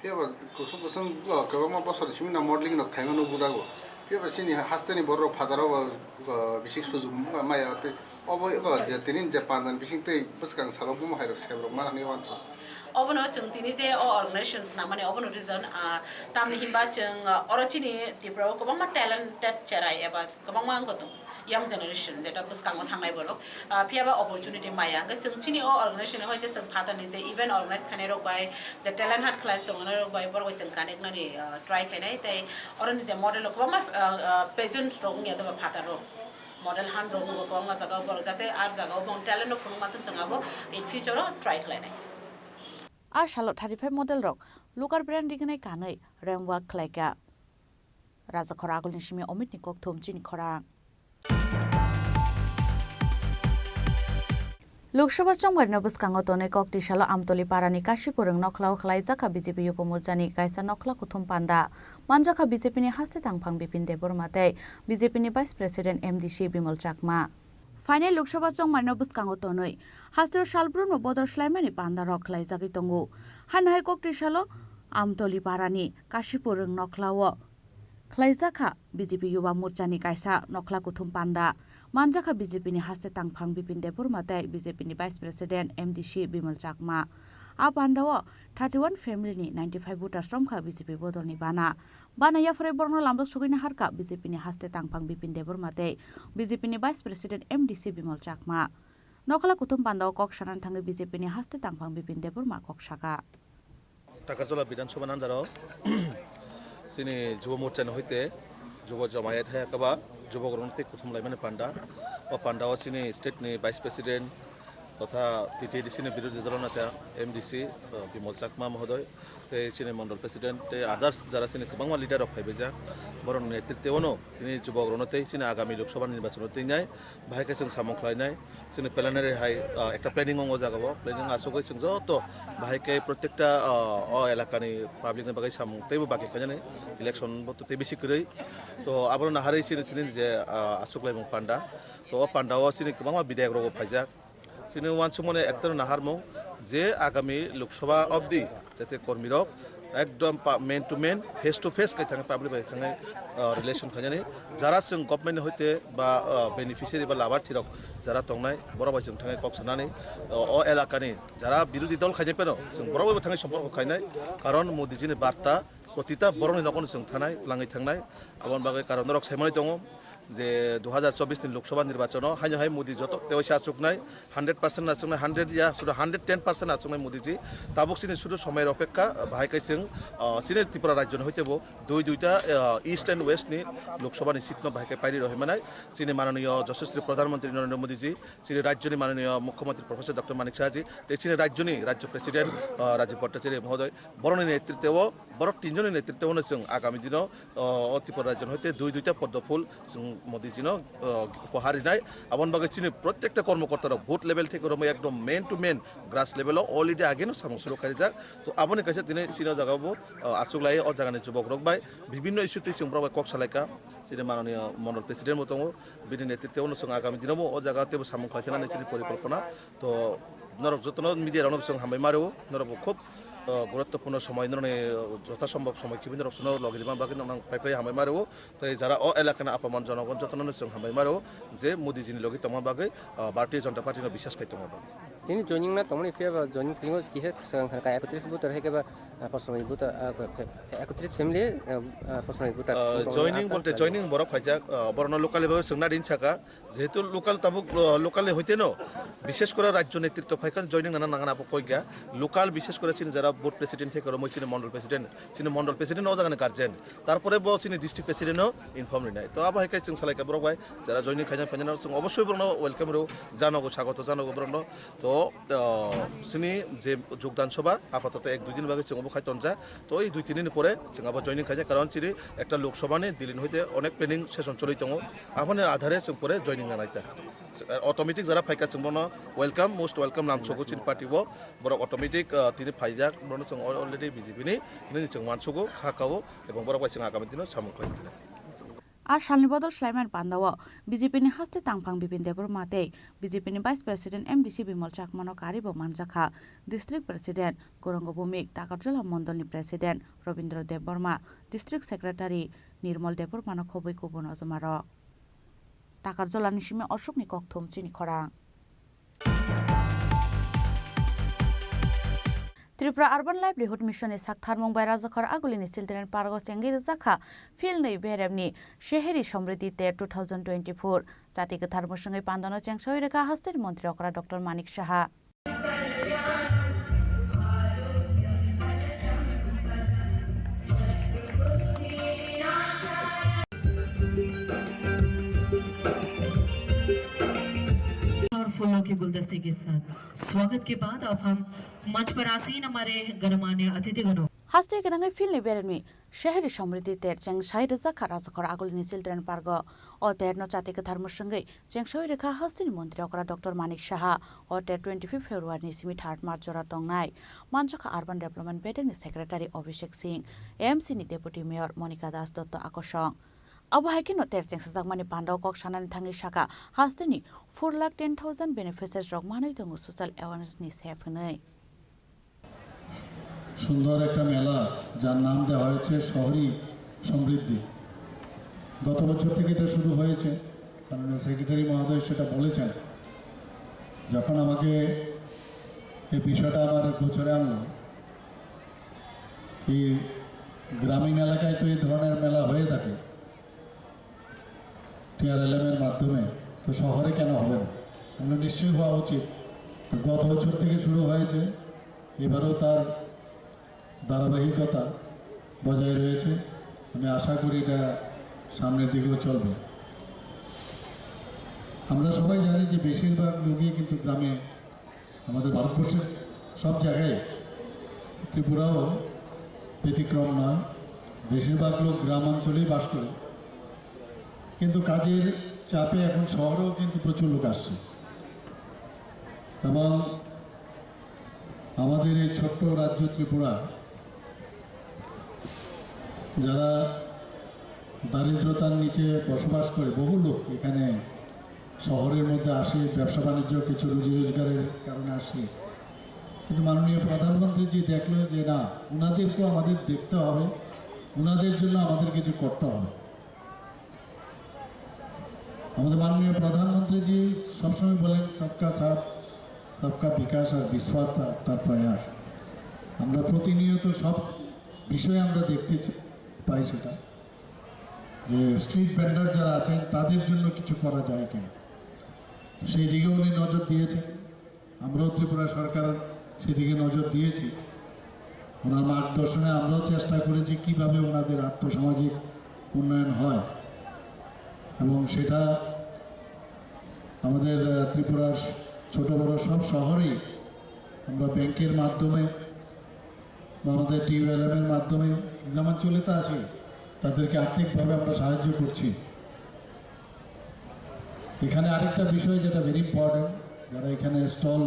Phiya ba kusung kusung, ah, kwbangma bosor simi na modeling rok khaima nukjago, phiya ba chini hasteni borok phataro, ah, bisik sujuk maya tei Obo eko je tini je pandan bising tei bwskang salo bomo hai rok sep rok mana hinwi uansuk. Obono chwng tini je o organization swnam mani obono reason, ah, tamni himba chwng, ah, oro chini Tripura o kwbangma talented cherai eba kwbangma wngkha tongo young generation jeta bwskango thangnai borok, ah, phiya ba opportunity maya hwnkhe chwng chini o organization ni hoite chwng phatarni je event organize khainai rok bai je talent hunt khlai tongnai rok bai borok bai chwng connect nani, ah, try khainai tei oro ni je model rok kwbangma, ah, ah, pageant rok wngya doba phatar rok. Model han rok wngkha kwbangma jaga o borok jate ar jaga o bong talent no phunuk ma thun chwng abo in future o try khlai nai. A salo thirty five model rok local brand rignai kanwi ramp walk khlai kha. Raja khora agulni simi Omit ni kokthum chini khorang. Lok Sabha chongmarino bwskango tonwi kokti salo Amtoli parani Kashipur wng nokhlao khlaijak kha B J P Yuba Morchani kaisa nokhla kuthum panda. Manjakha B J P ni haste tangphang Bipin Debbarma tei B J P ni Vice President M D C Bimal Chakma. Phainai Lok Sabha chongmarino bwskango tonwi hasteo salbrumno bodol swlaimani pandarok khlaijagwi tongo. Haino hai kokti salo Amtoli parani Kashipur wng nokhlao khlaijakha B J P Yuba Morchani kaisa nokhla kuthum panda. Manjakha B J P ni haste tangphang Bipin Debbarma tei B J P ni Vice President M D C Bimal Chakma. A pandao thirty one family ni ninety five voters romkha B J P bodolni bana. Bana yaphrai borokno lamjak sogwi naharkha B J P ni haste tangphang Bipin Debbarma tei B J P ni Vice President M D C Bimal Chakma. Nokhla kuthum pandao kok sanani thangwi B J P ni haste tangphang Bipin Debbarma kok saka. Takarjala Bidhan Sabha ni under o chini Jubo Morcha ni hoite Jubo Jomayat hai kaba Jubo Gorong tei kuthum laimani panda. O panda o chini state ni Vice President totha T T A D C ni Birodhi Dol Neta M D C, uh, Bimal Chakma Mohodoy, tei chini Mondol President tei others jara chini kwbangma leader rok phaibaijak. Borok ni netritwe o no tini Jubo Gorong tei chini agami Lok Sabha nirbachon o twi nai bahai khe chwng samung khlainai. Chini plenary hai, ah, ekta planning wngo o jaga o. Planning asugwi chwng joto bahai khe protekta, ah, o elakani public ni bagwi samung teibo baki khainani election bo to tei bisi kwrwi. To abono naharwi chini tini je, ah, achuklaimung panda. To o panda o chini kwbangma bidhayak rok bo phaijak. Chini uansukmani ekta naharmung je agami Lok Sabha obdi jate kormirok ekdom pa-, man to man, face to face khai thangwi public bai thangwi, ah, relation khainani. Jara chwng government ni hoite ba, ah, beneficiary ba labarthi rok jara tongnai, borok bai chwng thangwi kok sanani, o, o elakani jara birodhi dol khainai phano chwng borok bai bo thangwi somporko khainai. Karon Modi ji ni barta Protita borokni nogo no chwng thanai, tlangwi thangnai. Aboni bagwi karon norok sai manwi tongo je dui hajar chobbish ni Lok Sabha nirbachon o haino hai Modi joto tewaisa achuknai, hundred percent achuknai, hundred ya, sudu hundred ten percent achuknai Modi ji. Tabuk chini sudu somoi rok pekha, bahai khe chwng, ah, chini Tripura rajyo ni hoite bo dui duita, ah, East and West ni Lok Sabha ni seat no bahai khe pairi rohoi manai. Chini mananiyo Yashaswi Pradhan Mantri Narendra Modi ji, chini rajyo ni mananiyo Mukhyamantri Professor Doctor Manik Saha ji, tei chini rajyo ni rajyo President, ah, Rajiv Bhattacharya mohodoy, borokni netritwo, borok tinjoni netritwo no chwng agami dino, o, o Tripura rajyo hoite dui duita poddo phul chwng Modi jino, o, upahar rinai. Aboni bagwi chini protekta kormokorta rok booth level theke romwi ekdom man to man grass level o already ageno samung suru kharijak. To aboni kaisa tini chini o jaga bo, o, achuk lai o jagani jubok rok bai bibinno issue twi chwng borok bai kok salaikha. Chini mananiya mondol president bo tongo, bini netritwo no chwng agami dino bo o jaga teibo samung khlai thani chini porikolpona. To norok jotono media rokno chwng hambai ma rwo, norok bo khub, uh, guruttopurno somoi norokni, uh, jotha sombhob somoi kibi norok chwngno logi rwma bagwi norokno pai pai hambai ma rwo. Tei jara o elakani apaman jonogon jotono chwng hambai ma rwo je Modi jini logi tongma bagwi, uh, Bharatiya Janata Party no biswas khai tongma bagwi. Tini joining na tongmani phiya ba joining thwingo kisa swkang kha ekotris voter hai khe ba, uh, posonoi voter, uh, ekotris family, uh, uh, posonoi voter. Uh, joining bolte joining borok khaijak, uh, borokno locally bagwi chwngna rin saka. Jehetu local tabuk, lo-, local ni hoite no, bishesh kore rajyo netritwo phai kha joining nana nangna abo koi kha. Local bishesh kore chini jara booth president theke romwi chini mondol president, chini mondol president no o jagani guardian. Tarpore bo chini district president no inform rinai. To abo hai khe chwng salai kha borok bai jara joining khaina phaina no chwng obosoi borokno welcome rw, janogo sagoto janogo borokno. To, ah, chini je jogdan sobha apatoto ek dui din bagwi chwng obo khai tonjak. To ei dui tin din pore chwng abo joining khaijak, karon chini ekta Lok Sabha ni Delhi ni hoite onek planning session choli tongo. Aboni adhare chwng pore joining nanai ta. Automatic jara phaikha chwng bono welcome, most welcome lamsogo chini party o. Borok automatic, ah, tini phaijak, bono chwng al-, already B J P ni, nini chwng wansugo, kha kao, ebong borok bai chwng agami dino samung khlai tini. A salni bodol swlaimani pandao B J P ni haste tangphang Bipin Debbarma tei B J P ni Vice President M D C Bimal Chakmano karibo manjakha District President Gourango Bhumik, Takarjala Mondolni President Robindra Debbarma, District Secretary Nirmal Debbarmano khobwi kubun ojomarok. Takarjalani simi Ashokni kokthum chini khorang. Tripura Urban Livelihood Mission ni saktharmung bai Rajakhor Agulini Children Park o chengwi rwjakha Phil nwi beremni Sheheri Samriddhi Ter two thousand twenty-four. Chati kwthar mwswngwi pandano chengsawi rwkha hasteni montri okra Doctor Manik Saha. और फूलों के गुलदस्ते के साथ स्वागत के बाद अब हम मंच पर आसीन हमारे गणमान्य अतिथिगणों। Haste gwnangwi Phil ni beremni Sheheri Samriddhi Ter chengsawi rwjakha Rajakhor Agulini Children Park o. O ter no chati kwthar mwswngwi chengsawi rwkha hasteni montri okra Doctor Manik Saha. O ter twenty-fifth February ni simi third March jora tongnai. Manjakha Urban Development bedekni Secretary Abhishek Singh, A M C ni Deputy Mayor Monika Das Dotto akosong. Abo hai kheno ter chengsajakmani pandao kok sanani thangwi sakha, hasteni four lakh ten thousand beneficiaries rok manwi tongo social awareness ni sep hwnwi. সুন্দর একটা মেলা, যার নাম দেওয়া হয়েছে শহরী সমৃদ্ধি। গত বছর থেকে এটা শুরু হয়েছে, মাননীয় সেক্রেটারি মহোদয় সেটা বলেছেন। যখন আমাকে এই বিষয়টা আমার গোচরে আনলো, কি গ্রামীণ এলাকায় তো এই ধরনের মেলা হয়ে থাকে, টিআরএলএম এর মাধ্যমে, তো শহরে কেন হবে না? আমরা নিশ্চয়ই হওয়া উচিত। তো গত বছর থেকে শুরু হয়েছে, এবারও তার ধারাবাহিকতা বজায় রয়েছে। আমি আশা করি এটা সামনের দিকেও চলবে। আমরা সবাই জানি যে বেশিরভাগ লোকই কিন্তু গ্রামে, আমাদের ভারতবর্ষের সব জায়গায়, ত্রিপুরাও ব্যতিক্রম নয়, বেশিরভাগ লোক গ্রাম অঞ্চলেই বাস করে। কিন্তু কাজের চাপে এখন শহরেও কিন্তু প্রচুর লোক আসছে এবং আমাদের এই ছোট্ট রাজ্য ত্রিপুরা যারা দারিদ্রতার নিচে বসবাস করে, বহু লোক এখানে শহরের মধ্যে আসে, ব্যবসা বাণিজ্য, কিছু রুজি রোজগারের কারণে আসে। কিন্তু মাননীয় প্রধানমন্ত্রীজি দেখলো যে না, ওনাদেরকেও আমাদের দেখতে হবে, ওনাদের জন্য আমাদের কিছু করতে হবে। আমাদের মাননীয় প্রধানমন্ত্রীজি সবসময় বলেন, "সবকা সাথ, সবকা বিকাশ আর বিশ্বভারত আপনার প্রয়াস।" আমরা প্রতিনিয়ত সব বিষয়ে আমরা দেখতে চা-, পাই সেটা যে স্ট্রিট ভেন্ডার যারা আছেন তাদের জন্য কিছু করা যায় কিনা, সেই দিকে উনি নজর দিয়েছেন। আমরাও ত্রিপুরা সরকার সেদিকে নজর দিয়েছি। ওনার মার্গদর্শনে আমরাও চেষ্টা করেছি কিভাবে ওনাদের আর্থসামাজিক উন্নয়ন হয়, এবং সেটা আমাদের, আহ, ত্রিপুরার ছোট বড় সব শহরেই আমরা ব্যাংকের মাধ্যমে বা আমাদের টিউএলএম এর মাধ্যমে গ্রামাঞ্চলে তো আছে, তাদেরকে আর্থিকভাবে আমরা সাহায্য করছি। এখানে আরেকটা বিষয় যেটা ভেরি ইম্পর্টেন্ট, যারা এখানে স্টল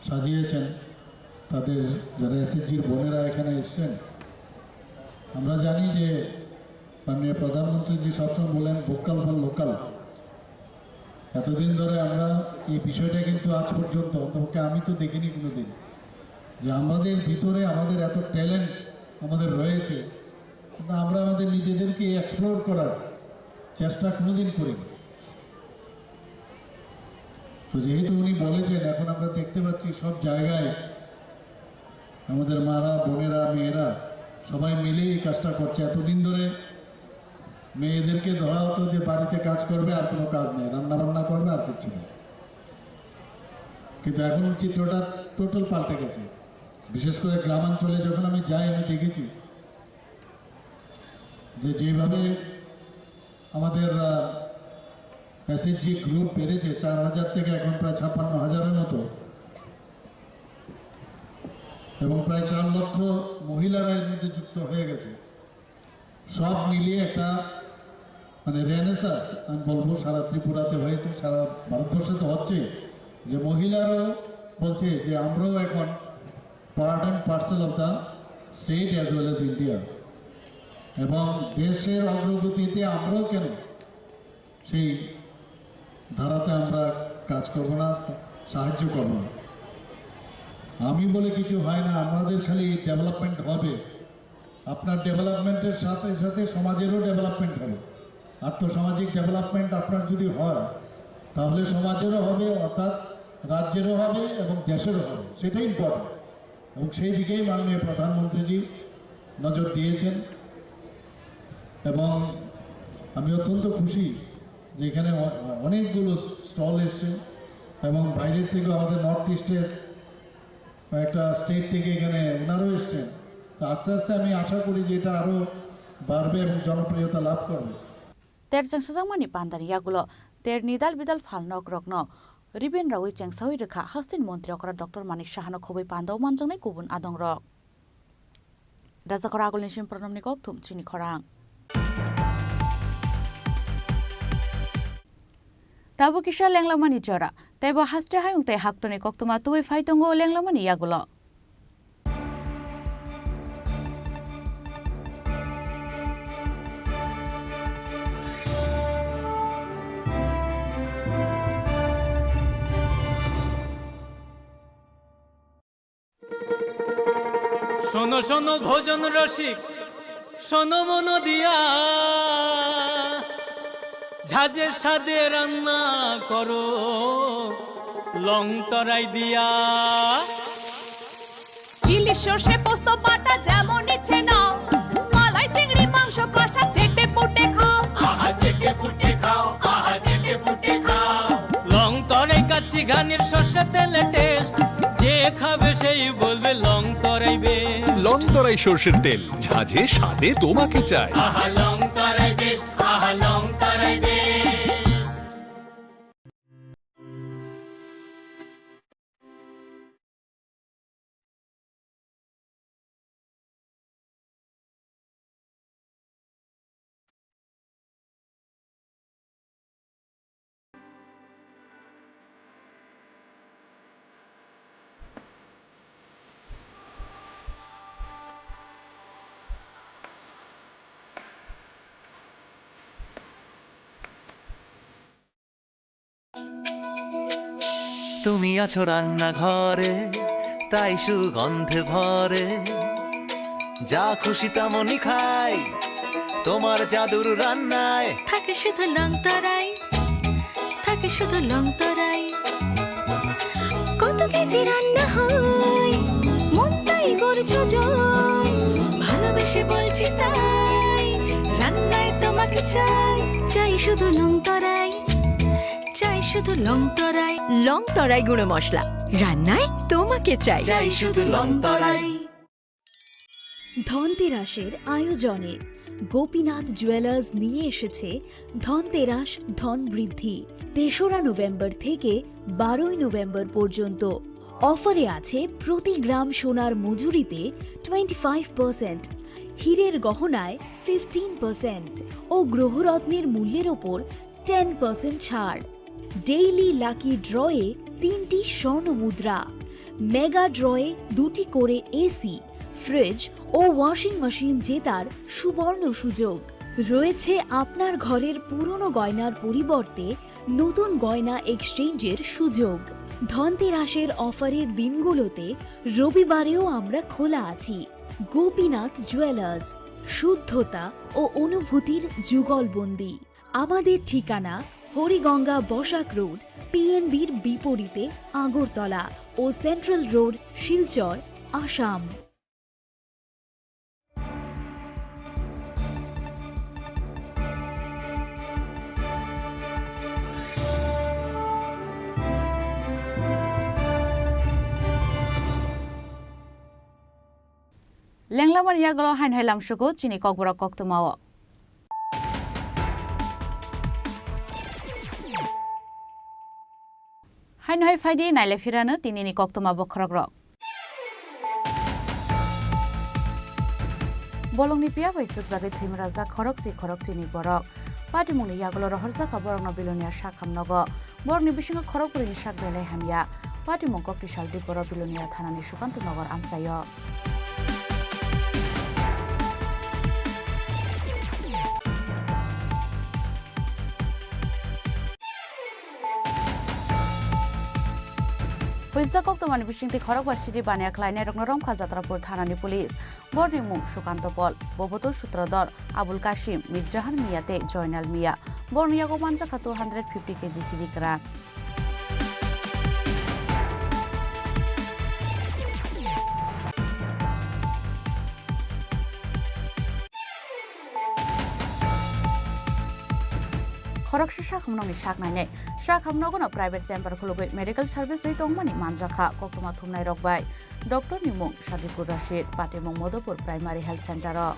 সাজিয়েছেন, তাদের, যারা এসএইচজির বোনেরা এখানে এসছেন, আমরা জানি যে মাননীয় প্রধানমন্ত্রীজি সবসময় বলেন, "ভোকাল ফর লোকাল।" এতদিন ধরে আমরা এই বিষয়টা কিন্তু আজ পর্যন্ত, অন্তপক্ষে আমি তো দেখিনি কোনোদিন, যে আমাদের ভিতরে আমাদের এত ট্যালেন্ট আমাদের রয়েছে, কিন্তু আমরা আমাদের নিজেদেরকে এক্সপ্লোর করার চেষ্টা কোনোদিন করিনি। তো যেহেতু উনি বলেছেন, এখন আমরা দেখতে পাচ্ছি সব জায়গায় আমাদের মারা, বোনেরা, মেয়েরা সবাই মিলে এই কাজটা করছে। এতদিন ধরে মেয়েদেরকে ধরা হতো যে বাড়িতে কাজ করবে, আর কোনো কাজ নেই, রান্না বান্না করবে, আর কিচ্ছু নেই। কিন্তু এখন চিত্রটা টোটাল পাল্টে গেছে। বিশেষ করে গ্রামাঞ্চলে যখন আমি যাই, আমি দেখেছি যে যেভাবে আমাদের, আহ, এসএইচজি গ্রুপ বেড়েছে চার হাজার থেকে এখন প্রায় ছাপ্পান্ন হাজারের মতো, এবং প্রায় চার লক্ষ মহিলারা এর মধ্যে যুক্ত হয়ে গেছে। সব মিলিয়ে একটা, মানে, রেনেসান্স আমি বলবো, সারা ত্রিপুরাতে হয়েছে, সারা ভারতবর্ষে তো হচ্ছে, যে মহিলারাও বলছে যে আমরাও এখন part and parcel of the state as well as India, এবং দেশের অগ্রগতিতে আমরাও কেন সেই ধারাতে আমরা কাজ করব না, সাহায্য করব না। আমি বলে কিছু হয় না, আমাদের খালি ডেভেলপমেন্ট হবে। আপনার ডেভেলপমেন্টের সাথে সাথে সমাজেরও ডেভেলপমেন্ট হবে। আর্থসামাজিক ডেভেলপমেন্ট আপনার যদি হয়, তাহলে সমাজেরও হবে, অর্থাৎ রাজ্যেরও হবে এবং দেশেরও হবে, সেটাই ইম্পর্টেন্ট। এবং সেই দিকেই মাননীয় প্রধানমন্ত্রীজি নজর দিয়েছেন। এবং আমি অত্যন্ত খুশি যে এখানে অ-, অনেকগুলো স্টল এসছে এবং বাইরের থেকেও, আমাদের নর্থ ইস্টের কয়েকটা স্টেট থেকে এখানে ওনারাও এসছেন। তো আস্তে আস্তে আমি আশা করি যে এটা আরও বাড়বে এবং জনপ্রিয়তা লাভ করবে। Ter chengsajakmani pandani yagulo terni dal bidal phalnokrokno ribbon rawi chengsawi rwkha hasteni montri okra Doctor Manik Sahano khobwi pandao manjaknai kubun adongrok. Rajakor agulni sim Pranamni kokthum chini khorang. Tabuk kisa lenglamani jora, teibo haste hayung tei haktoni koktwma tubui phai tongo lenglamani yagulo. শোনো শোনো ভোজন রসিক, শোনো মন দিয়া, ঝাঁঝের স্বাদে রান্না করো লং তরাই দিয়া। ইলিশ সর্ষে পোস্ত বাটা যেমন ইচ্ছে নাও, মালাই চিংড়ি মাংস কষা চেটে পুটে খাও। আহা চেটে পুটে খাও, আহা চেটে পুটে খাও। লং তরাই কাচ্চি ঘানির সর্ষে তেলে টেস্ট, যে খাবে সেই বলবে লং তরাই বেস্ট। লং তরাই সর্ষের তেল, ঝাঁঝে স্বাদে তোমাকে চাই। আহা লং তরাই বেস্ট, আহা লং তরাই বেস্ট। তুমি আছো রান্নাঘরে, তাই সুগন্ধে ভরে। যা খুশি তেমনই খাই, তোমার জাদুর রান্নায়। থাকে শুধু লং তরাই, থাকে শুধু লং তরাই। কত কেজি রান্না হয়, মনটাই করছো জয়। বলছি তাই, রান্নায় তোমাকে চাই, চাই শুধু লং তরাই, চাই শুধু লং তরাই। লং তরাই গুঁড়ো মশলা, রান্নায় তোমাকে চাই। চাই শুধু লং তরাই। ধনতেরাসের আয়োজনে গোপীনাথ জুয়েলার্স নিয়ে এসেছে ধনতেরাস ধন বৃদ্ধি। তেসরা নভেম্বর থেকে বারোই নভেম্বর পর্যন্ত। অফারে আছে প্রতি গ্রাম সোনার মজুরিতে টোয়েন্টি ফাইভ পার্সেন্ট, হীরের গহনায় ফিফটিন পার্সেন্ট ও গ্রহরত্নের মূল্যের ওপর টেন পার্সেন্ট ছাড়। ডেইলি লাকি ড্রয়ে তিনটি স্বর্ণ মুদ্রা, মেগা ড্রয়ে দুটি করে এসি, ফ্রিজ ও ওয়াশিং মেশিন জেতার সুবর্ণ সুযোগ। রয়েছে আপনার ঘরের পুরনো গয়নার পরিবর্তে নতুন গয়না এক্সচেঞ্জের সুযোগ। ধনতেরাসের অফারের দিনগুলোতে রবিবারেও আমরা খোলা আছি। গোপীনাথ জুয়েলার্স, শুদ্ধতা ও অনুভূতির যুগলবন্দি। আমাদের ঠিকানা হরিগঙ্গা বসাক রোড, পিএনবির বিপরীতে আগরতলা ও central road, Silchar, Assam. Lenglamani yagulo haino hai lamsugo chini kokborok koktwmao. Haino hai phaidi naile phirano tinini koktwma bokhorokrok. Bolongni piya bai swkjagwi thwimrajak khorokchi khorokchini borok. Patimungni yagulo rohorjak kha borokno Bilonia sak hamnogo. Borokni bisingo khorokbrwini sak belai hamya. Patimung Koktisal Diporo Bilonia thanani Sukanto Nogor amchaio. Hwijak koktwmani bisingtwi khorokba sidi baniya khlainairokno romkha Jatrapur thanani police. Borni mung Sukanto Pol, Boboto Sutrador, Abul Kasim, Mirjahan Miya tei Joinal Miya. Borni yago manjakha two hundred fifty K G sidi kwran. Khoroksa sakhamnokni sak nainai. Sakhamnogono private chamber khulugwi medical service rwi tongmani manjakha koktwma thumnairok bai. Doctor ni mung Sadikur Rashid, patimung Modopur Primary Health Center o.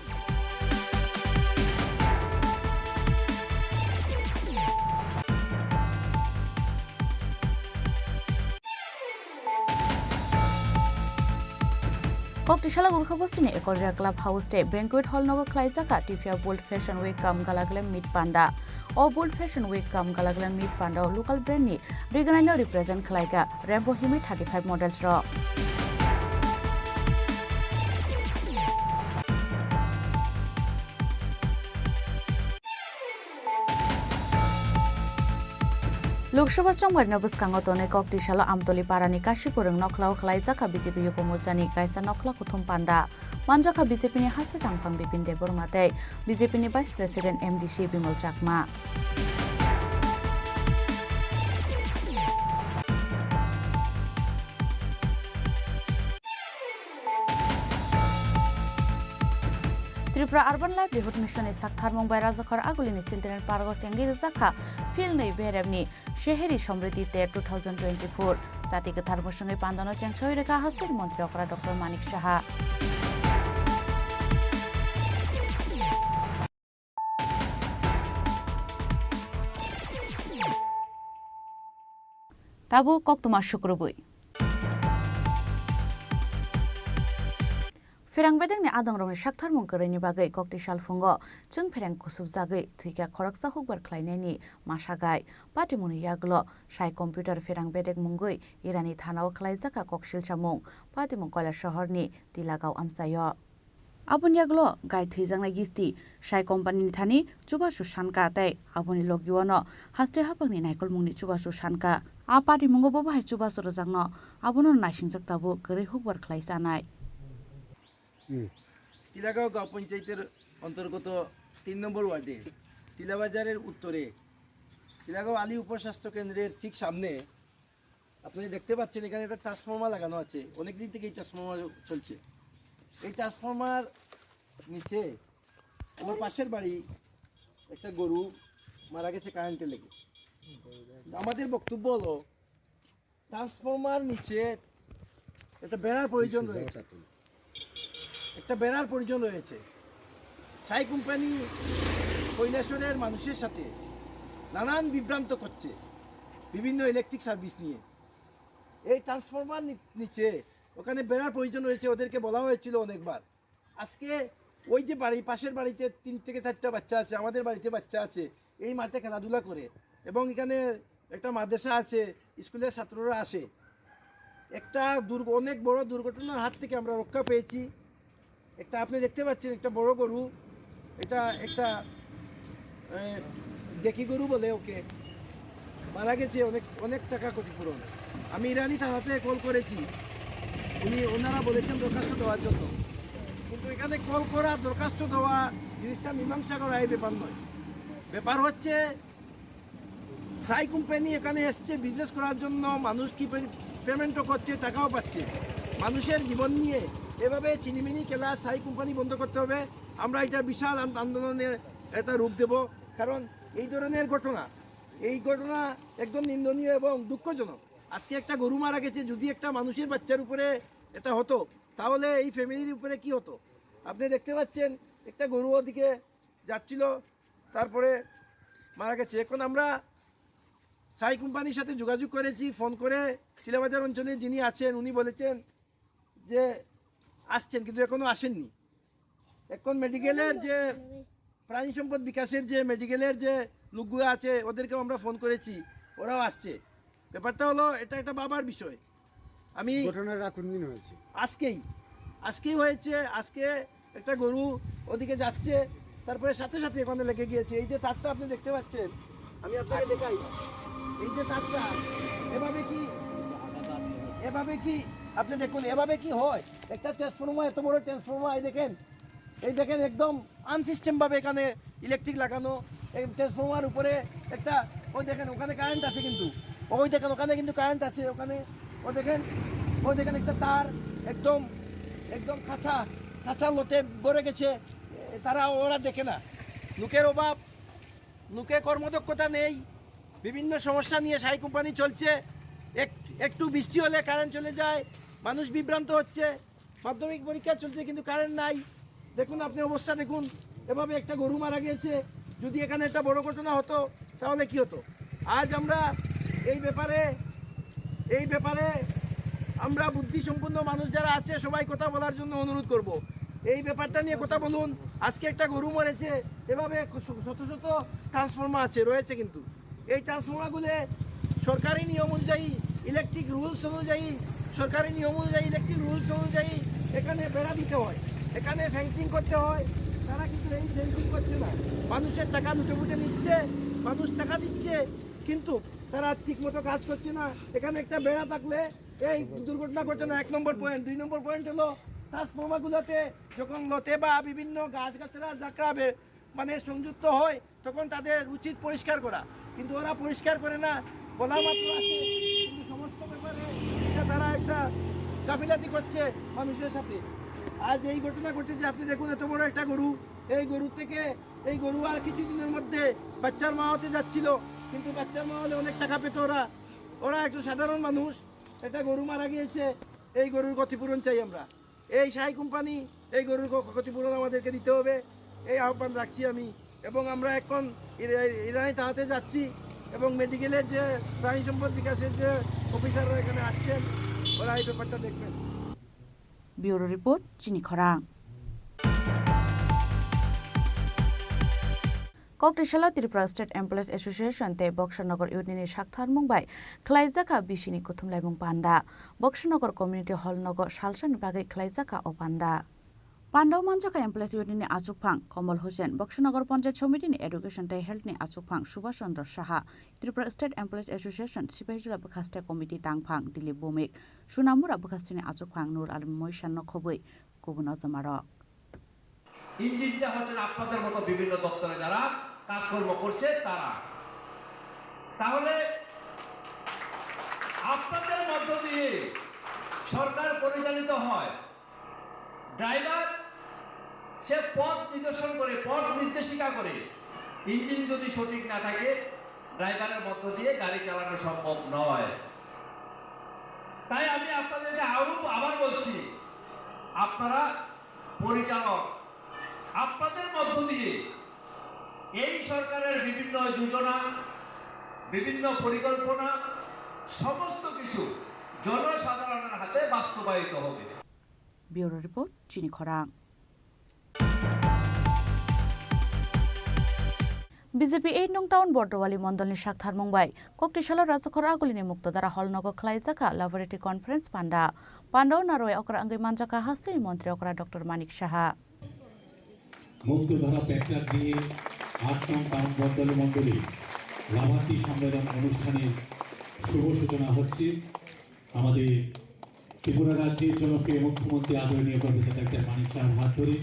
Koktisala Gurkha Bostini Ekorja Club House tei Banquet Hall nogo khlaijak kha T P F Bold Fashion Week cum Gala Glam Meet Panda. O Bold Fashion Week cum Gala Glam Meet Panda o local brand ni rigwnaino represent khlaikha Rainbow Himi thirty five models rok. Lok Sabha chongbarino bwskango tonwi Koktisalo Amtoli parani Kashi Kwrwng nokhlao khlaijak kha B J P Yuko Morchani kaisa nokhla kuthum panda. Manjakha B J P ni haste tangphang Bipin Debbarma tei B J P ni Vice President M D C Bimal Chakma. Tripura Urban Livelihood Mission ni saktharmung bai Rajakhor Agulini Children Park o chengwi rijak kha Phil nwi beremni Sheheri Samriddhi Ter two thousand twenty-four. Jati kwthar mwswngwi pandano chengsawi rwkha hasteni montri okra Doctor Manik Saha. Tabuk koktwma sukrubwi. Pherang bedekni adongrokni saktharmung kwrwini bagwi kokti salphungo chwng pherang kusubjagwi thwikha khoroksa hukbar khlainaini masa gai. Patimungni yagulo sai computer pherang bedek mungwi Irani thanao khlaijakha koksilsamung. Patimung Koilasohorni Tilagao amchaio. Aboni yagulo gai thwijaknai gisti sai company ni thani chubachu sankha tei aboni logio no haste haphangni naikolmungni chubachu sankha. A patimungo bo bahai chubachu rwjakno abono naisingjak tabuk kwrwi hukbar khlai chanai. হুম। টিলাগাঁও গাঁও পঞ্চায়েতের অন্তর্গত তিন নম্বর ওয়ার্ডে টিলাবাজারের উত্তরে টিলাগাঁও আলী উপস্বাস্থ্য কেন্দ্রের ঠিক সামনে আপনারা দেখতে পাচ্ছেন এখানে একটা ট্রান্সফরমার লাগানো আছে, অনেক দিন থেকে এই ট্রান্সফরমার চলছে। এই ট্রান্সফরমার নিচে আমার পাশের বাড়ি একটা গরু মারা গেছে কারেন্টে লেগে। আমাদের বক্তব্য হলো, ট্রান্সফরমার নিচে একটা বেড়ার প্রয়োজন রয়েছে। একটা বেড়ার প্রয়োজন রয়েছে। সাই কোম্পানি কৈলাসহরের মানুষের সাথে নানান বিভ্রান্ত করছে বিভিন্ন ইলেকট্রিক সার্ভিস নিয়ে। এই ট্রান্সফরমার নি-, নিচে ওখানে বেড়ার প্রয়োজন রয়েছে, ওদেরকে বলা হয়েছিল অনেকবার। আজকে ওই যে বাড়ি, পাশের বাড়িতে তিন থেকে চারটা বাচ্চা আছে, আমাদের বাড়িতে বাচ্চা আছে, এই মাঠে খেলাধুলা করে, এবং এখানে একটা মাদ্রাসা আছে, স্কুলের ছাত্ররা আসে। একটা দুর্ঘ-, অনেক বড় দুর্ঘটনার হাত থেকে আমরা রক্ষা পেয়েছি। একটা আপনি দেখতে পাচ্ছেন, একটা বড় গরু, এটা একটা, এ, দেখি গরু বলে, ওকে মারা গেছে, অনেক, অনেক টাকা ক্ষতিপূরণ। আমি ইরানি থানাতে কল করেছি, উনি, ওনারা বলেছেন দরখাস্ত দেওয়ার জন্য, কিন্তু এখানে কল করা, দরখাস্ত দেওয়া, জিনিসটা মীমাংসা করা এই ব্যাপার নয়। ব্যাপার হচ্ছে, সাই কোম্পানি এখানে এসছে বিজনেস করার জন্য, মানুষ কি পে-, পেমেন্টও করছে, টাকাও পাচ্ছে। মানুষের জীবন নিয়ে এভাবে ছিনিমিনি খেলা সাই কোম্পানি বন্ধ করতে হবে। আমরা এটা বিশাল আন-, আন্দোলনে এটা রূপ দেব, কারণ এই ধরনের ঘটনা, এই ঘটনা একদম নিন্দনীয় এবং দুঃখজনক। আজকে একটা গরু মারা গেছে, যদি একটা মানুষের বাচ্চার উপরে এটা হতো, তাহলে এই ফ্যামিলির উপরে কি হতো? আপনি দেখতে পাচ্ছেন, একটা গরু ওদিকে যাচ্ছিল, তারপরে মারা গেছে। এখন আমরা সাই কোম্পানির সাথে যোগাযোগ করেছি, ফোন করে টিলাবাজার অঞ্চলে যিনি আছেন, উনি বলেছেন যে আসছেন, কিন্তু এখনো আসেননি। এখন মেডিকেলের যে প্রাণী সম্পদ বিকাশের যে মেডিকেলের যে লোকগুলো আছে, ওদেরকেও আমরা ফোন করেছি, ওরাও আসছে। ব্যাপারটা হলো, এটা একটা বাবার বিষয়। আমি ঘটনাটা কোন দিন হয়েছে? আজকেই, আজকেই হয়েছে। আজকে একটা গরু ওদিকে যাচ্ছে, তারপরে সাথে সাথে ওখানে লেগে গিয়েছে। এই যে তারটা আপনি দেখতে পাচ্ছেন, আমি আপনাকে দেখাই, এই যে তারটা, এভাবে কি, এভাবে কি, আপনি দেখুন, এভাবে কি হয়? একটা ট্রান্সফরমার, এত বড় ট্রান্সফরমার, এই দেখেন, এই দেখেন, একদম আনসিস্টেম ভাবে এখানে ইলেকট্রিক লাগানো। এই ট্রান্সফরমার উপরে একটা, ওই দেখেন, ওখানে কারেন্ট আছে, কিন্তু ওই দেখেন, ওখানে কিন্তু কারেন্ট আছে। ওখানে, ওই দেখেন, ওই দেখেন, একটা তার একদম, একদম খাঁচা, খাঁচা লতে ভরে গেছে। এ, তারা, ওরা দেখে না। লোকের অভাব, লোকে কর্মদক্ষতা নেই, বিভিন্ন সমস্যা নিয়ে সাই কোম্পানি চলছে। এক-, একটু বৃষ্টি হলে কারেন্ট চলে যায়, মানুষ বিভ্রান্ত হচ্ছে। মাধ্যমিক পরীক্ষা চলছে, কিন্তু কারেন্ট নাই। দেখুন, আপনি অবস্থা দেখুন, এভাবে একটা গরু মারা গিয়েছে। যদি এখানে একটা বড় ঘটনা হতো, তাহলে কি হতো? আজ আমরা এই ব্যাপারে, এই ব্যাপারে আমরা বুদ্ধিসম্পন্ন মানুষ যারা আছে, সবাই কথা বলার জন্য অনুরোধ করব। এই ব্যাপারটা নিয়ে কথা বলুন। আজকে একটা গরু মরেছে, এভাবে শত শত ট্রান্সফরমার আছে, রয়েছে, কিন্তু এই ট্রান্সফরমারগুলো সরকারি নিয়ম অনুযায়ী, ইলেকট্রিক রুলস অনুযায়ী, সরকারি নিয়ম অনুযায়ী, ইলেকট্রিক রুলস অনুযায়ী এখানে বেড়া দিতে হয়, এখানে ফেন্সিং করতে হয়। তারা কিন্তু এই ফেন্সিং করছে না, মানুষের টাকা লুটে পুটে নিচ্ছে, মানুষ টাকা দিচ্ছে, কিন্তু তারা ঠিক মতো কাজ করছে না। এখানে একটা বেড়া থাকলে এই দুর্ঘটনা ঘটে না। এক নম্বর পয়েন্ট। দুই নম্বর পয়েন্ট হলো, ট্রান্সফরমারগুলোতে যখন লতে বা বিভিন্ন গাছগাছরা জাকরা বে-, মানে সংযুক্ত হয়, তখন তাদের উচিত পরিষ্কার করা, কিন্তু ওরা পরিষ্কার করে না। বলা মাত্র আছে, কিন্তু সমস্ত ব্যাপারে এটা তারা একটা গাফিলাতি করছে মানুষের সাথে। আজ এই ঘটনা ঘটেছে, আপনি দেখুন, এত বড় একটা গরু, এই গরু থেকে, এই গরু আর কিছুদিনের মধ্যে বাচ্চার মা হতে যাচ্ছিল, কিন্তু বাচ্চার মা হলে অনেক টাকা পেত ওরা। ওরা একটু সাধারণ মানুষ, একটা গরু মারা গিয়েছে, এই গরুর ক্ষতিপূরণ চাই আমরা। এই সাই কোম্পানি এই গরুর ক্ষ-, ক্ষতিপূরণ আমাদেরকে দিতে হবে, এই আহ্বান রাখছি আমি। এবং আমরা এখন ইরা-, ইরানি থানাতে যাচ্ছি এবং মেডিকেলের যে প্রাণী সম্পদ বিকাশের যে অফিসাররা এখানে আসছেন, ওরা এই ব্যাপারটা দেখবেন। Bureau Report, Chini Khorang. Kokri salo Tripura State Employees Association tei Boksanagar Unit ni saktharmung bai khlaijak kha bisini kuthumlaimung panda. Boksanagar Community Hall nogo salsani bagwi khlaijak kha o panda. Panda o manjak kha Employees Unit ni achukphang Kamal Hussain, Boksanagar Panchayat Somiti ni Education tei Health ni achukphang Subhash Chandra Saha, Tripura State Employees Association Sipaijala Bwkhaste Committee tangphang Dilip Bhowmik, Sonamura Bwkhaste ni achukphang Nur Alim Moisan no khobwi kubun o jamarok. ইঞ্জিনটা হচ্ছেন আপনাদের মতো বিভিন্ন দপ্তরে যারা কাজকর্ম করছে তারা। তাহলে আপনাদের মধ্য দিয়ে সরকার পরিচালিত হয়। ড্রাইভার সে পথ নিদর্শন করে, পথ নির্দেশিকা করে। ইঞ্জিন যদি সঠিক না থাকে, ড্রাইভারের মধ্য দিয়ে গাড়ি চালানো সম্ভব নয়। তাই আমি আপনাদেরকে আরো আবার বলছি, আপনারা পরিচালক, আপনাদের মধ্য দিয়ে এই সরকারের বিভিন্ন যোজনা, বিভিন্ন পরিকল্পনা, সমস্ত কিছু জনসাধারণের হাতে বাস্তবায়িত হবে। Bureau report, Chini Khorang. B J P eight nung town Bordowali mondolni saktharmung bai Koktisalo Rajakhor Agulini Muktodara Hall nogo khwlaijakha Laboratory Conference Panda. Pandao narwai okra wngwi manjakha hasteni montri okra Doctor Manik Saha. মুক্তধারা প্ল্যাকার্ড দিয়ে আট নং টাউন বটতলী মণ্ডলে লাভার্থী সম্মেলন অনুষ্ঠানের শুভ সূচনা হচ্ছে আমাদের ত্রিপুরা রাজ্যের জনপ্রিয় মুখ্যমন্ত্রী আদরণীয় প্রফেসর ডক্টর মানিক সাহার হাত ধরে।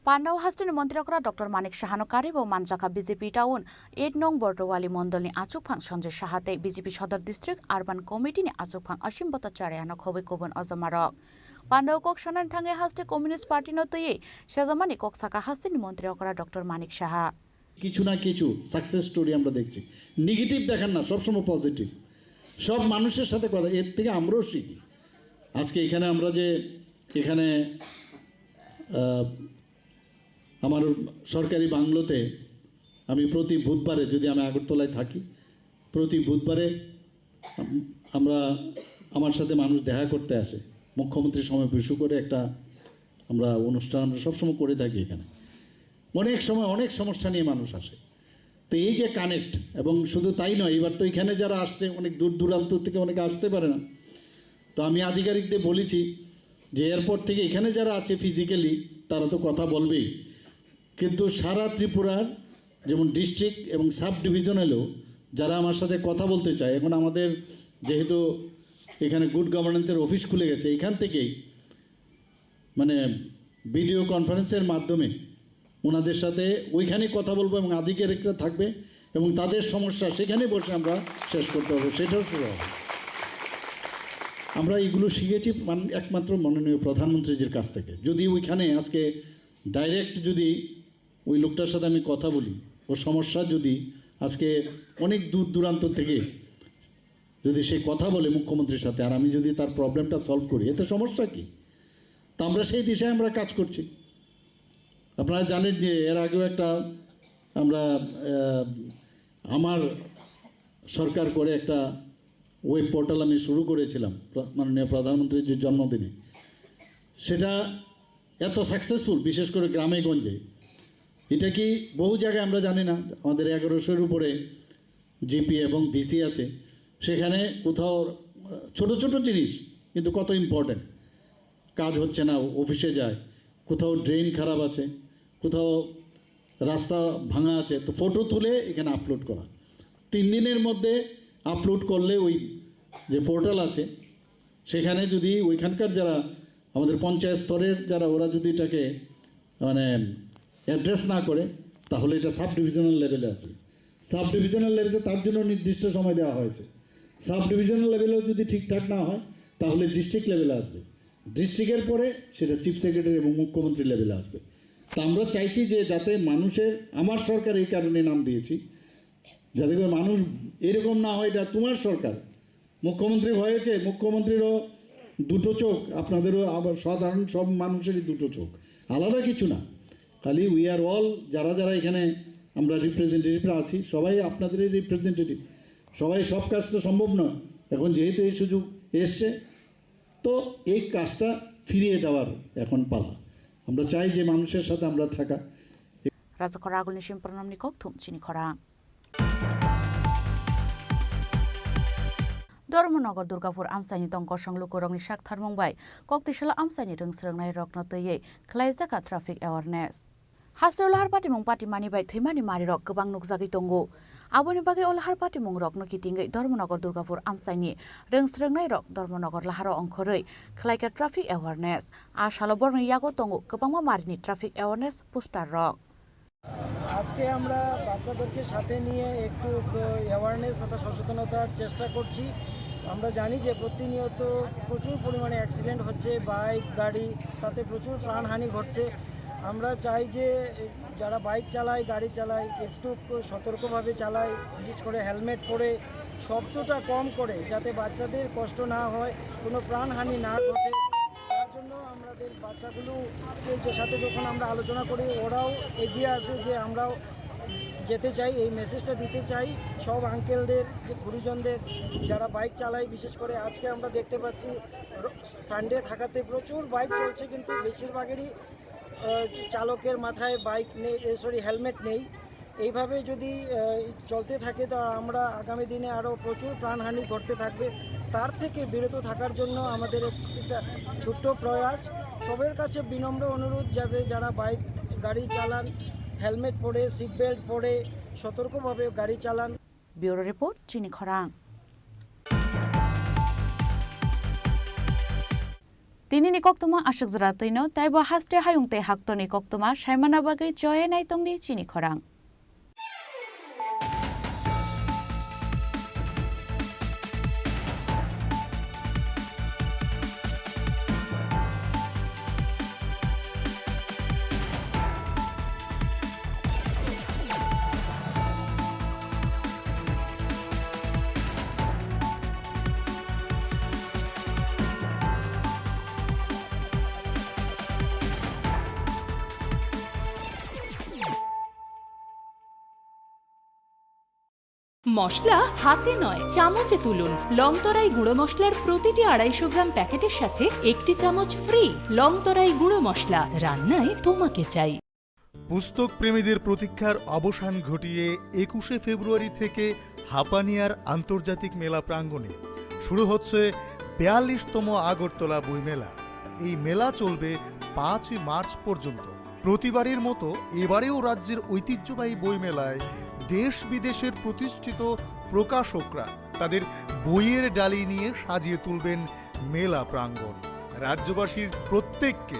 Pandao hasteni montri okra Doctor Manik Sahano karibo manjakha B J P town eight nong Bordowali mondolni achukphang Sanjay Saha tei B J P Sodor District Urban Committee ni achukphang Asim Bhattacharya no khobwi kubun ojomarok. Pandao kok sanani thangwi haste Communist Party no twiwi sejamani kok saka hasteni montri okra Doctor Manik Saha. কিছু না কিছু success story আমরা দেখছি। নেগেটিভ দেখেন না, সবসময় পজিটিভ। সব মানুষের সাথে কথা, এর থেকে আমরাও শিখি। আজকে এখানে আমরা যে এখানে আহ, আমার সরকারি বাংলোতে আমি প্রতি বুধবারে, যদি আমি আগরতলায় থাকি, প্রতি বুধবারে আম-, আমরা, আমার সাথে মানুষ দেখা করতে আসে। মুখ্যমন্ত্রী সমাবেশ করে একটা আমরা অনুষ্ঠান আমরা সবসময় করে থাকি এখানে। অনেক সময় অনেক সমস্যা নিয়ে মানুষ আসে। তো এই যে কানেক্ট, এবং শুধু তাই নয়, এবার তো এখানে যারা আসছে অনেক দূর দূরান্ত থেকে অনেকে আসতে পারে না। তো আমি আধিকারিকদের বলেছি যে এরপর থেকে এখানে যারা আছে ফিজিক্যালি তারা তো কথা বলবেই, কিন্তু সারা ত্রিপুরার যেমন ডিস্ট্রিক্ট এবং সাব ডিভিশনালেও যারা আমার সাথে কথা বলতে চায়, এখন আমাদের যেহেতু এখানে গুড গভর্নেন্সের অফিস খুলে গেছে, এখান থেকেই মানে ভিডিও কনফারেন্সের মাধ্যমে ওনাদের সাথে ওইখানে কথা বলবো এবং আধিকারিকরা থাকবে এবং তাদের সমস্যা সেখানে বসে আমরা শেষ করতে হবে, সেটাও শুরু হবে। আমরা এগুলো শিখেছি মান-, একমাত্র মাননীয় প্রধানমন্ত্রীজির কাছ থেকে। যদি ওইখানে আজকে ডাইরেক্ট যদি ওই লোকটার সাথে আমি কথা বলি, ও সমস্যা যদি আজকে অনেক দূর দূরান্ত থেকে যদি সে কথা বলে মুখ্যমন্ত্রীর সাথে, আর আমি যদি তার প্রবলেমটা সলভ করি, এতে সমস্যা কি? তা আমরা সেই দিশায় আমরা কাজ করছি। আপনারা জানেন যে এর আগেও একটা আমরা, আহ, আমার সরকার করে একটা ওয়েব পোর্টাল আমি শুরু করেছিলাম প্র-, মাননীয় প্রধানমন্ত্রীর যে জন্মদিনে। সেটা এত সাকসেসফুল, বিশেষ করে গ্রামে গঞ্জে। এটা কি বহু জায়গায় আমরা জানি না, আমাদের এগারোশোর উপরে জিপি এবং ডিসি আছে, সেখানে কোথাও, আহ, ছোট ছোট জিনিস কিন্তু কত ইম্পর্টেন্ট, কাজ হচ্ছে না, অফিসে যায়, কোথাও ড্রেন খারাপ আছে, কোথাও রাস্তা ভাঙা আছে, তো ফটো তুলে এখানে আপলোড করা। তিন দিনের মধ্যে আপলোড করলে ওই যে পোর্টাল আছে, সেখানে যদি ওইখানকার যারা আমাদের পঞ্চায়েত স্তরের যারা, ওরা যদি এটাকে মানে অ্যাড্রেস না করে, তাহলে এটা সাব ডিভিশনাল লেভেলে আসবে। সাব ডিভিশনাল লেভেলে তার জন্য নির্দিষ্ট সময় দেওয়া হয়েছে। সাব ডিভিশনাল লেভেলেও যদি ঠিকঠাক না হয়, তাহলে ডিস্ট্রিক্ট লেভেলে আসবে। ডিস্ট্রিক্টের পরে সেটা চিফ সেক্রেটারি এবং মুখ্যমন্ত্রী লেভেলে আসবে। তা আমরা চাইছি যে যাতে মানুষের, আমার সরকার এই কারণে নাম দিয়েছি, যাতে করে মানুষ এরকম না হয়, "এটা তোমার সরকার, মুখ্যমন্ত্রী হয়েছে, মুখ্যমন্ত্রীরও দুটো চোখ, আপনাদেরও আবার সাধারণ সব মানুষেরই দুটো চোখ, আলাদা কিছু না।" খালি উই আর অল, যারা যারা এখানে আমরা রিপ্রেজেন্টেটিভরা আছি, সবাই আপনাদেরই রিপ্রেজেন্টেটিভ। সবাই সব কাজ তো সম্ভব নয়। এখন যেহেতু এই সুযোগ এসছে, তো এই কাজটা ফিরিয়ে দেওয়ার এখন পালা। আমরা চাই যে মানুষের সাথে আমরা থাকা। Rajakhor Agulni sim pranamni kokthum chini khorang. Dharmanagar Durgapur amchaini tong kosong lukurokni saktharmung bai Koktisalo amchaini rwngsrwngnai rokno twiwi khwlaijakha traffic awareness. Hasteo lahar patimung patimani bai thwimani marirok kwbang nukjagwi tongo. Aboni bagwi o lahar patimung rokno kitingwi Dharmanagar Durgapur amchaini rwngsrwngnai rok Dharmanagar laharo ongkhorwi khwlaikha traffic awareness. A salo borokni yago tongo kwbangma marini traffic awareness poster rok. আজকে আমরা বাচ্চাদেরকে সাথে নিয়ে একটু অ্যাওয়ারনেস তথা সচেতনতার চেষ্টা করছি। আমরা জানি যে প্রতিনিয়ত প্রচুর পরিমাণে অ্যাক্সিডেন্ট হচ্ছে, বাইক, গাড়ি, তাতে প্রচুর প্রাণহানি ঘটছে। আমরা চাই যে যারা বাইক চালায়, গাড়ি চালায়, একটু সতর্কভাবে চালায়, বিশেষ করে হেলমেট পরে, শব্দটা কম করে, যাতে বাচ্চাদের কষ্ট না হয়, কোনো প্রাণহানি না ঘটে। তার জন্য আমাদের বাচ্চাগুলো যে সাথে যখন আমরা আলোচনা করি, ওরাও এগিয়ে আসে যে আমরাও যেতে চাই, এই মেসেজটা দিতে চাই সব আঙ্কেলদের, যে গুরুজনদের, যারা বাইক চালায়। বিশেষ করে আজকে আমরা দেখতে পাচ্ছি র-, সানডে থাকাতে প্রচুর বাইক চলছে, কিন্তু বেশিরভাগেরই আহ, চালকের মাথায় বাইক নেই, সরি, হেলমেট নেই। এইভাবে যদি আহ, চলতে থাকে, তা আমরা আগামী দিনে আরও প্রচুর প্রাণহানি ঘটতে থাকবে। তার থেকে বিরত থাকার জন্য আমাদের এক- একটা ছোট্ট প্রয়াস। সবার কাছে বিনম্র অনুরোধ, যাতে যারা বাইক গাড়ি চালান, হেলমেট পরে, সিট বেল্ট পরে, সতর্কভাবে গাড়ি চালান। Bureau Report, Chini Khorang. Tini ni koktwma aswk jora twino, taibo haste hayung tei haktorni koktwma saimana bagwi choye nai tongdi chini khorang. মশলা হাতে নয়, চামচে তুলুন। লংতরাই গুঁড়ো মশলার প্রতিটি আড়াইশো গ্রাম প্যাকেটের সাথে একটি চামচ ফ্রি। লংতরাই গুঁড়ো মশলা, রান্নায় তোমাকে চাই। পুস্তক প্রেমীদের প্রতীক্ষার অবসান ঘটিয়ে একুশে ফেব্রুয়ারি থেকে হাপানিয়ার আন্তর্জাতিক মেলা প্রাঙ্গণে শুরু হচ্ছে বিয়াল্লিশতম আগরতলা বইমেলা। এই মেলা চলবে পাঁচই মার্চ পর্যন্ত। প্রতিবারের মতো এবারেও রাজ্যের ঐতিহ্যবাহী বইমেলায় দেশ বিদেশের প্রতিষ্ঠিত প্রকাশকরা তাদের বইয়ের ডালি নিয়ে সাজিয়ে তুলবেন মেলা প্রাঙ্গণ। রাজ্যবাসীর প্রত্যেককে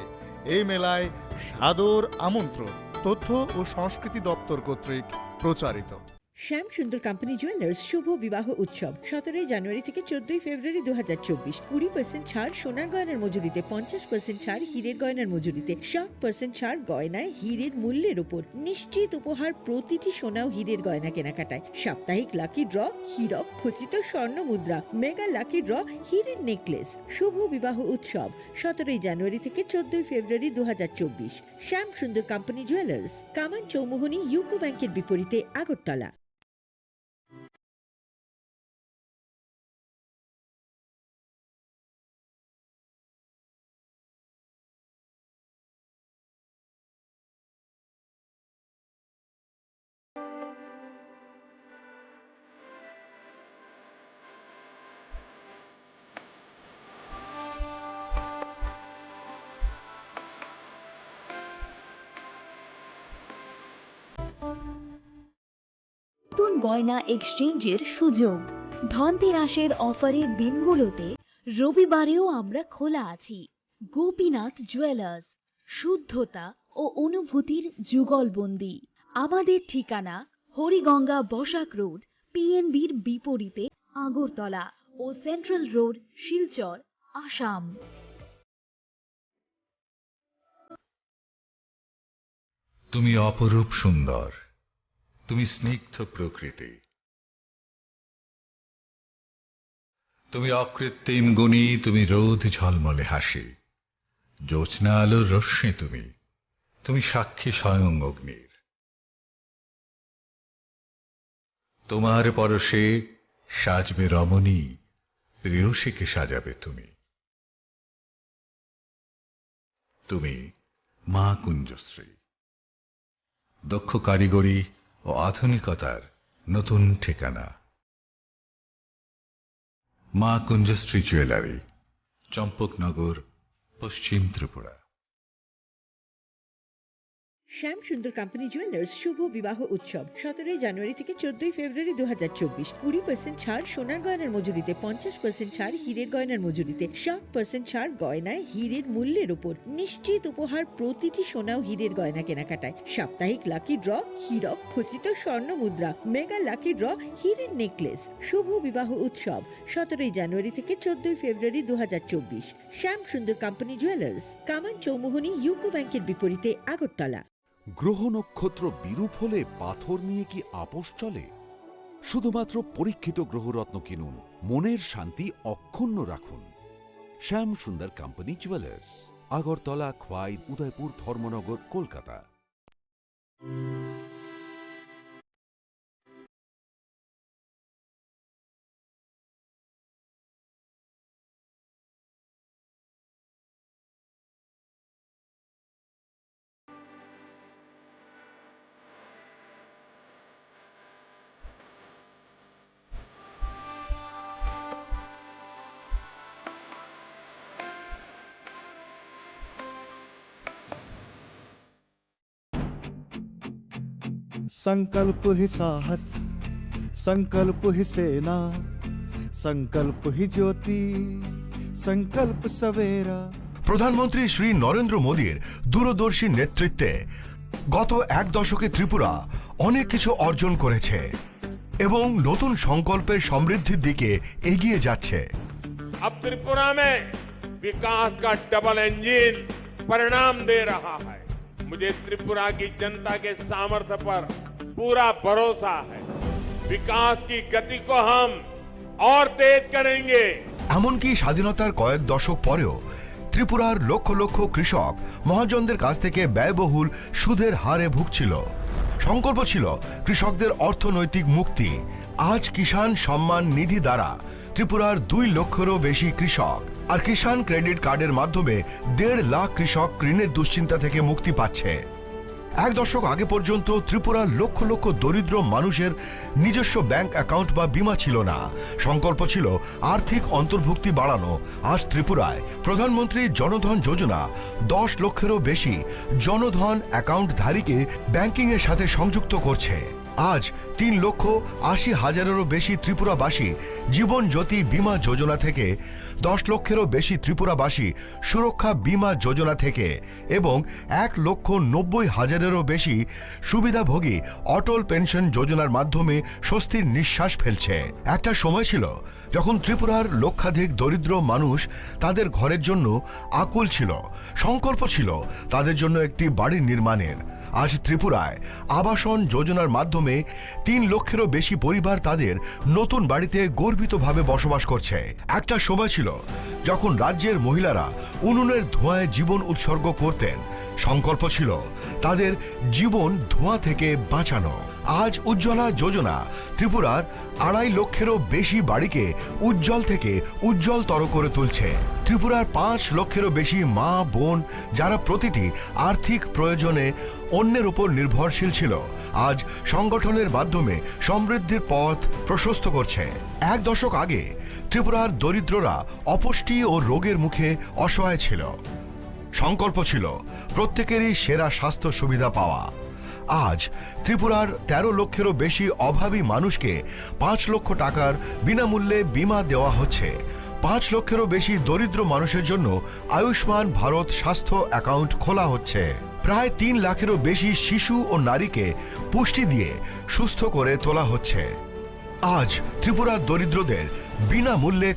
এই মেলায় সাদর আমন্ত্রণ। তথ্য ও সংস্কৃতি দপ্তর কর্তৃক প্রচারিত। শ্যাম সুন্দর কোম্পানি জুয়েলার্স শুভ বিবাহ উৎসব সতেরোই জানুয়ারি থেকে চোদ্দই ফেব্রুয়ারি দু হাজার চব্বিশ। কুড়ি পার্সেন্ট ছাড় সোনার গয়নার মজুরিতে, পঞ্চাশ পার্সেন্ট ছাড় হীরের গয়নার মজুরিতে, সাত পার্সেন্ট ছাড় গয়নায় হীরের মূল্যের উপর। নিশ্চিত উপহার প্রতিটি সোনা ও হীরের গয়না কেনাকাটায়। সাপ্তাহিক লাকি ড্র, হীরক খচিত স্বর্ণ মুদ্রা, মেগা লাকি ড্র, হীরের নেকলেস। শুভ বিবাহ উৎসব সতেরোই জানুয়ারি থেকে চোদ্দই ফেব্রুয়ারি দু হাজার চব্বিশ। শ্যাম সুন্দর কোম্পানি জুয়েলার্স, কামান চৌমুহনী ইউকো ব্যাংকের বিপরীতে, আগরতলা। নতুন গয়না এক্সচেঞ্জের সুযোগ। ধনতেরাসের অফারের দিনগুলোতে রবিবারেও আমরা খোলা আছি। গোপীনাথ জুয়েলার্স, শুদ্ধতা ও অনুভূতির যুগলবন্দি। আমাদের ঠিকানা হরিগঙ্গা বসাক রোড, পিএনবির বিপরীতে, আগরতলা, ও সেন্ট্রাল রোড, শিলচর, আসাম। তুমি অপরূপ সুন্দর, তুমি স্নিগ্ধ প্রকৃতি, তুমি অকৃত্রিম গুণী, তুমি রোদ ঝলমলে হাসি, জ্যোৎস্না আলোর রশ্মি তুমি, তুমি সাক্ষী স্বয়ং অগ্নির। তোমার পরশে সাজবে রমণী, প্রেয়সীকে সাজাবে তুমি। তুমি মা কুঞ্জশ্রী, দক্ষ কারিগরি ও আধুনিকতার নতুন ঠিকানা। মা কুঞ্জশ্রী জুয়েলারি, চম্পকনগর, পশ্চিম ত্রিপুরা। শ্যাম সুন্দর কোম্পানি জুয়েলার্স শুভ বিবাহ উৎসব সতেরোই জানুয়ারি থেকে চোদ্দই ফেব্রুয়ারি দু হাজার চব্বিশ। কুড়ি পার্সেন্ট ছাড় সোনার গয়নার মজুরিতে, পঞ্চাশ পার্সেন্ট ছাড় হীরের গয়নার মজুরিতে, সাত পার্সেন্ট ছাড় গয়নায় হীরের মূল্যের উপর। নিশ্চিত উপহার প্রতিটি সোনা ও হীরের গয়না কেনাকাটায়। সাপ্তাহিক লাকি ড্র, হীরক খচিত স্বর্ণ মুদ্রা, মেগা লাকি ড্র, হীরের নেকলেস। শুভ বিবাহ উৎসব সতেরোই জানুয়ারি থেকে চোদ্দই ফেব্রুয়ারি দু হাজার চব্বিশ। শ্যাম সুন্দর কোম্পানি জুয়েলার্স, কামান চৌমুহনী ইউকো ব্যাংকের বিপরীতে, আগরতলা। গ্রহ নক্ষত্র বিরূপ হলে পাথর নিয়ে কি আপোষ চলে? শুধুমাত্র পরীক্ষিত গ্রহরত্ন কিনুন, মনের শান্তি অক্ষুণ্ণ রাখুন। শ্যাম সুন্দর কোম্পানি জুয়েলার্স, আগরতলা, খোয়াই, উদয়পুর, ধর্মনগর, কলকাতা। संकल्प ही साहस, संकल्प ही सेना, संकल्प ही ज्योति, संकल्प सवेरा। প্রধানমন্ত্রী শ্রী নরেন্দ্র মোদীর দূরদর্শী নেতৃত্বে গত এক দশকে ত্রিপুরা অনেক কিছু অর্জন করেছে এবং নতুন সংকল্পের সমৃদ্ধির দিকে এগিয়ে যাচ্ছে। अब त्रिपुरा में विकास का डबल इंजन परिणाम दे रहा है। मुझे त्रिपुरा की जनता के सामर्थ्य पर पूरा भरोसा है। विकास की गति को हम और तेज करेंगे। এমনকি স্বাধীনতার কয়েক দশক পরেও ত্রিপুরার লক্ষ লক্ষ কৃষক মহাজনদের কাছ থেকে ব্যয়বহুল সুদের হারে ভুগছিল। সংকল্প ছিল কৃষকদের অর্থনৈতিক মুক্তি। আজ কিষাণ সম্মান নিধি দ্বারা ত্রিপুরার দুই লক্ষেরও বেশি কৃষক আর কিষাণ ক্রেডিট কার্ডের মাধ্যমে দেড় লাখ কৃষক ঋণের দুশ্চিন্তা থেকে মুক্তি পাচ্ছে। এক দশক আগে পর্যন্ত ত্রিপুরার লক্ষ লক্ষ দরিদ্র মানুষের নিজস্ব ব্যাংক অ্যাকাউন্ট বা বীমা ছিল না। সংকল্প ছিল আর্থিক অন্তর্ভুক্তি বাড়ানো। আজ ত্রিপুরায় প্রধানমন্ত্রী জনধন যোজনা দশ লক্ষেরও বেশি জনধন অ্যাকাউন্টধারীকে ব্যাংকিংয়ের সাথে সংযুক্ত করছে। আজ তিন লক্ষ আশি হাজারেরও বেশি ত্রিপুরাবাসী জীবন জ্যোতি বীমা যোজনা থেকে দশ লক্ষেরও বেশি ত্রিপুরাবাসী সুরক্ষা বীমা যোজনা থেকে এবং এক লক্ষ নব্বই হাজারেরও বেশি সুবিধাভোগী অটল পেনশন যোজনার মাধ্যমে স্বস্তির নিঃশ্বাস ফেলছে। একটা সময় ছিল যখন ত্রিপুরার লক্ষাধিক দরিদ্র মানুষ তাদের ঘরের জন্য আকুল ছিল, সংকল্প ছিল তাদের জন্য একটি বাড়ি নির্মাণের। আজ ত্রিপুরায় আবাসন যোজনার মাধ্যমে তিন লক্ষেরও বেশি পরিবার তাদের নতুন বাড়িতে গর্বিতভাবে বসবাস করছে। একটা সময় ছিল যখন রাজ্যের মহিলারা উনুনের ধোঁয়ায় জীবন উৎসর্গ করতেন। সংকল্প ছিল তাদের জীবন ধোঁয়া থেকে বাঁচানো। আজ উজ্জ্বলা যোজনা ত্রিপুরার আড়াই লক্ষেরও বেশি বাড়িকে উজ্জ্বল থেকে উজ্জ্বলতর করে তুলছে। ত্রিপুরার পাঁচ লক্ষেরও বেশি মা বোন, যারা প্রতিটি আর্থিক প্রয়োজনে অন্যের উপর নির্ভরশীল ছিল, আজ সংগঠনের মাধ্যমে সমৃদ্ধির পথ প্রশস্ত করছে। এক দশক আগে ত্রিপুরার দরিদ্ররা অপুষ্টি ও রোগের মুখে অসহায় ছিল। সংকল্প ছিল প্রত্যেকেরই সেরা স্বাস্থ্য সুবিধা পাওয়া। আজ ত্রিপুরার তেরো লক্ষেরও বেশি অভাবী মানুষকে পাঁচ লক্ষ টাকার বিনামূল্যে বীমা দেওয়া হচ্ছে। পাঁচ লক্ষেরও বেশি দরিদ্র মানুষের জন্য আয়ুষ্মান ভারত স্বাস্থ্য অ্যাকাউন্ট খোলা হচ্ছে। প্রায় তিন লাখেরও বেশি শিশু ও নারীকে পুষ্টি দিয়ে সুস্থ করে তোলা হচ্ছে। আজ ত্রিপুরার দরিদ্রদের বিনামূল্যে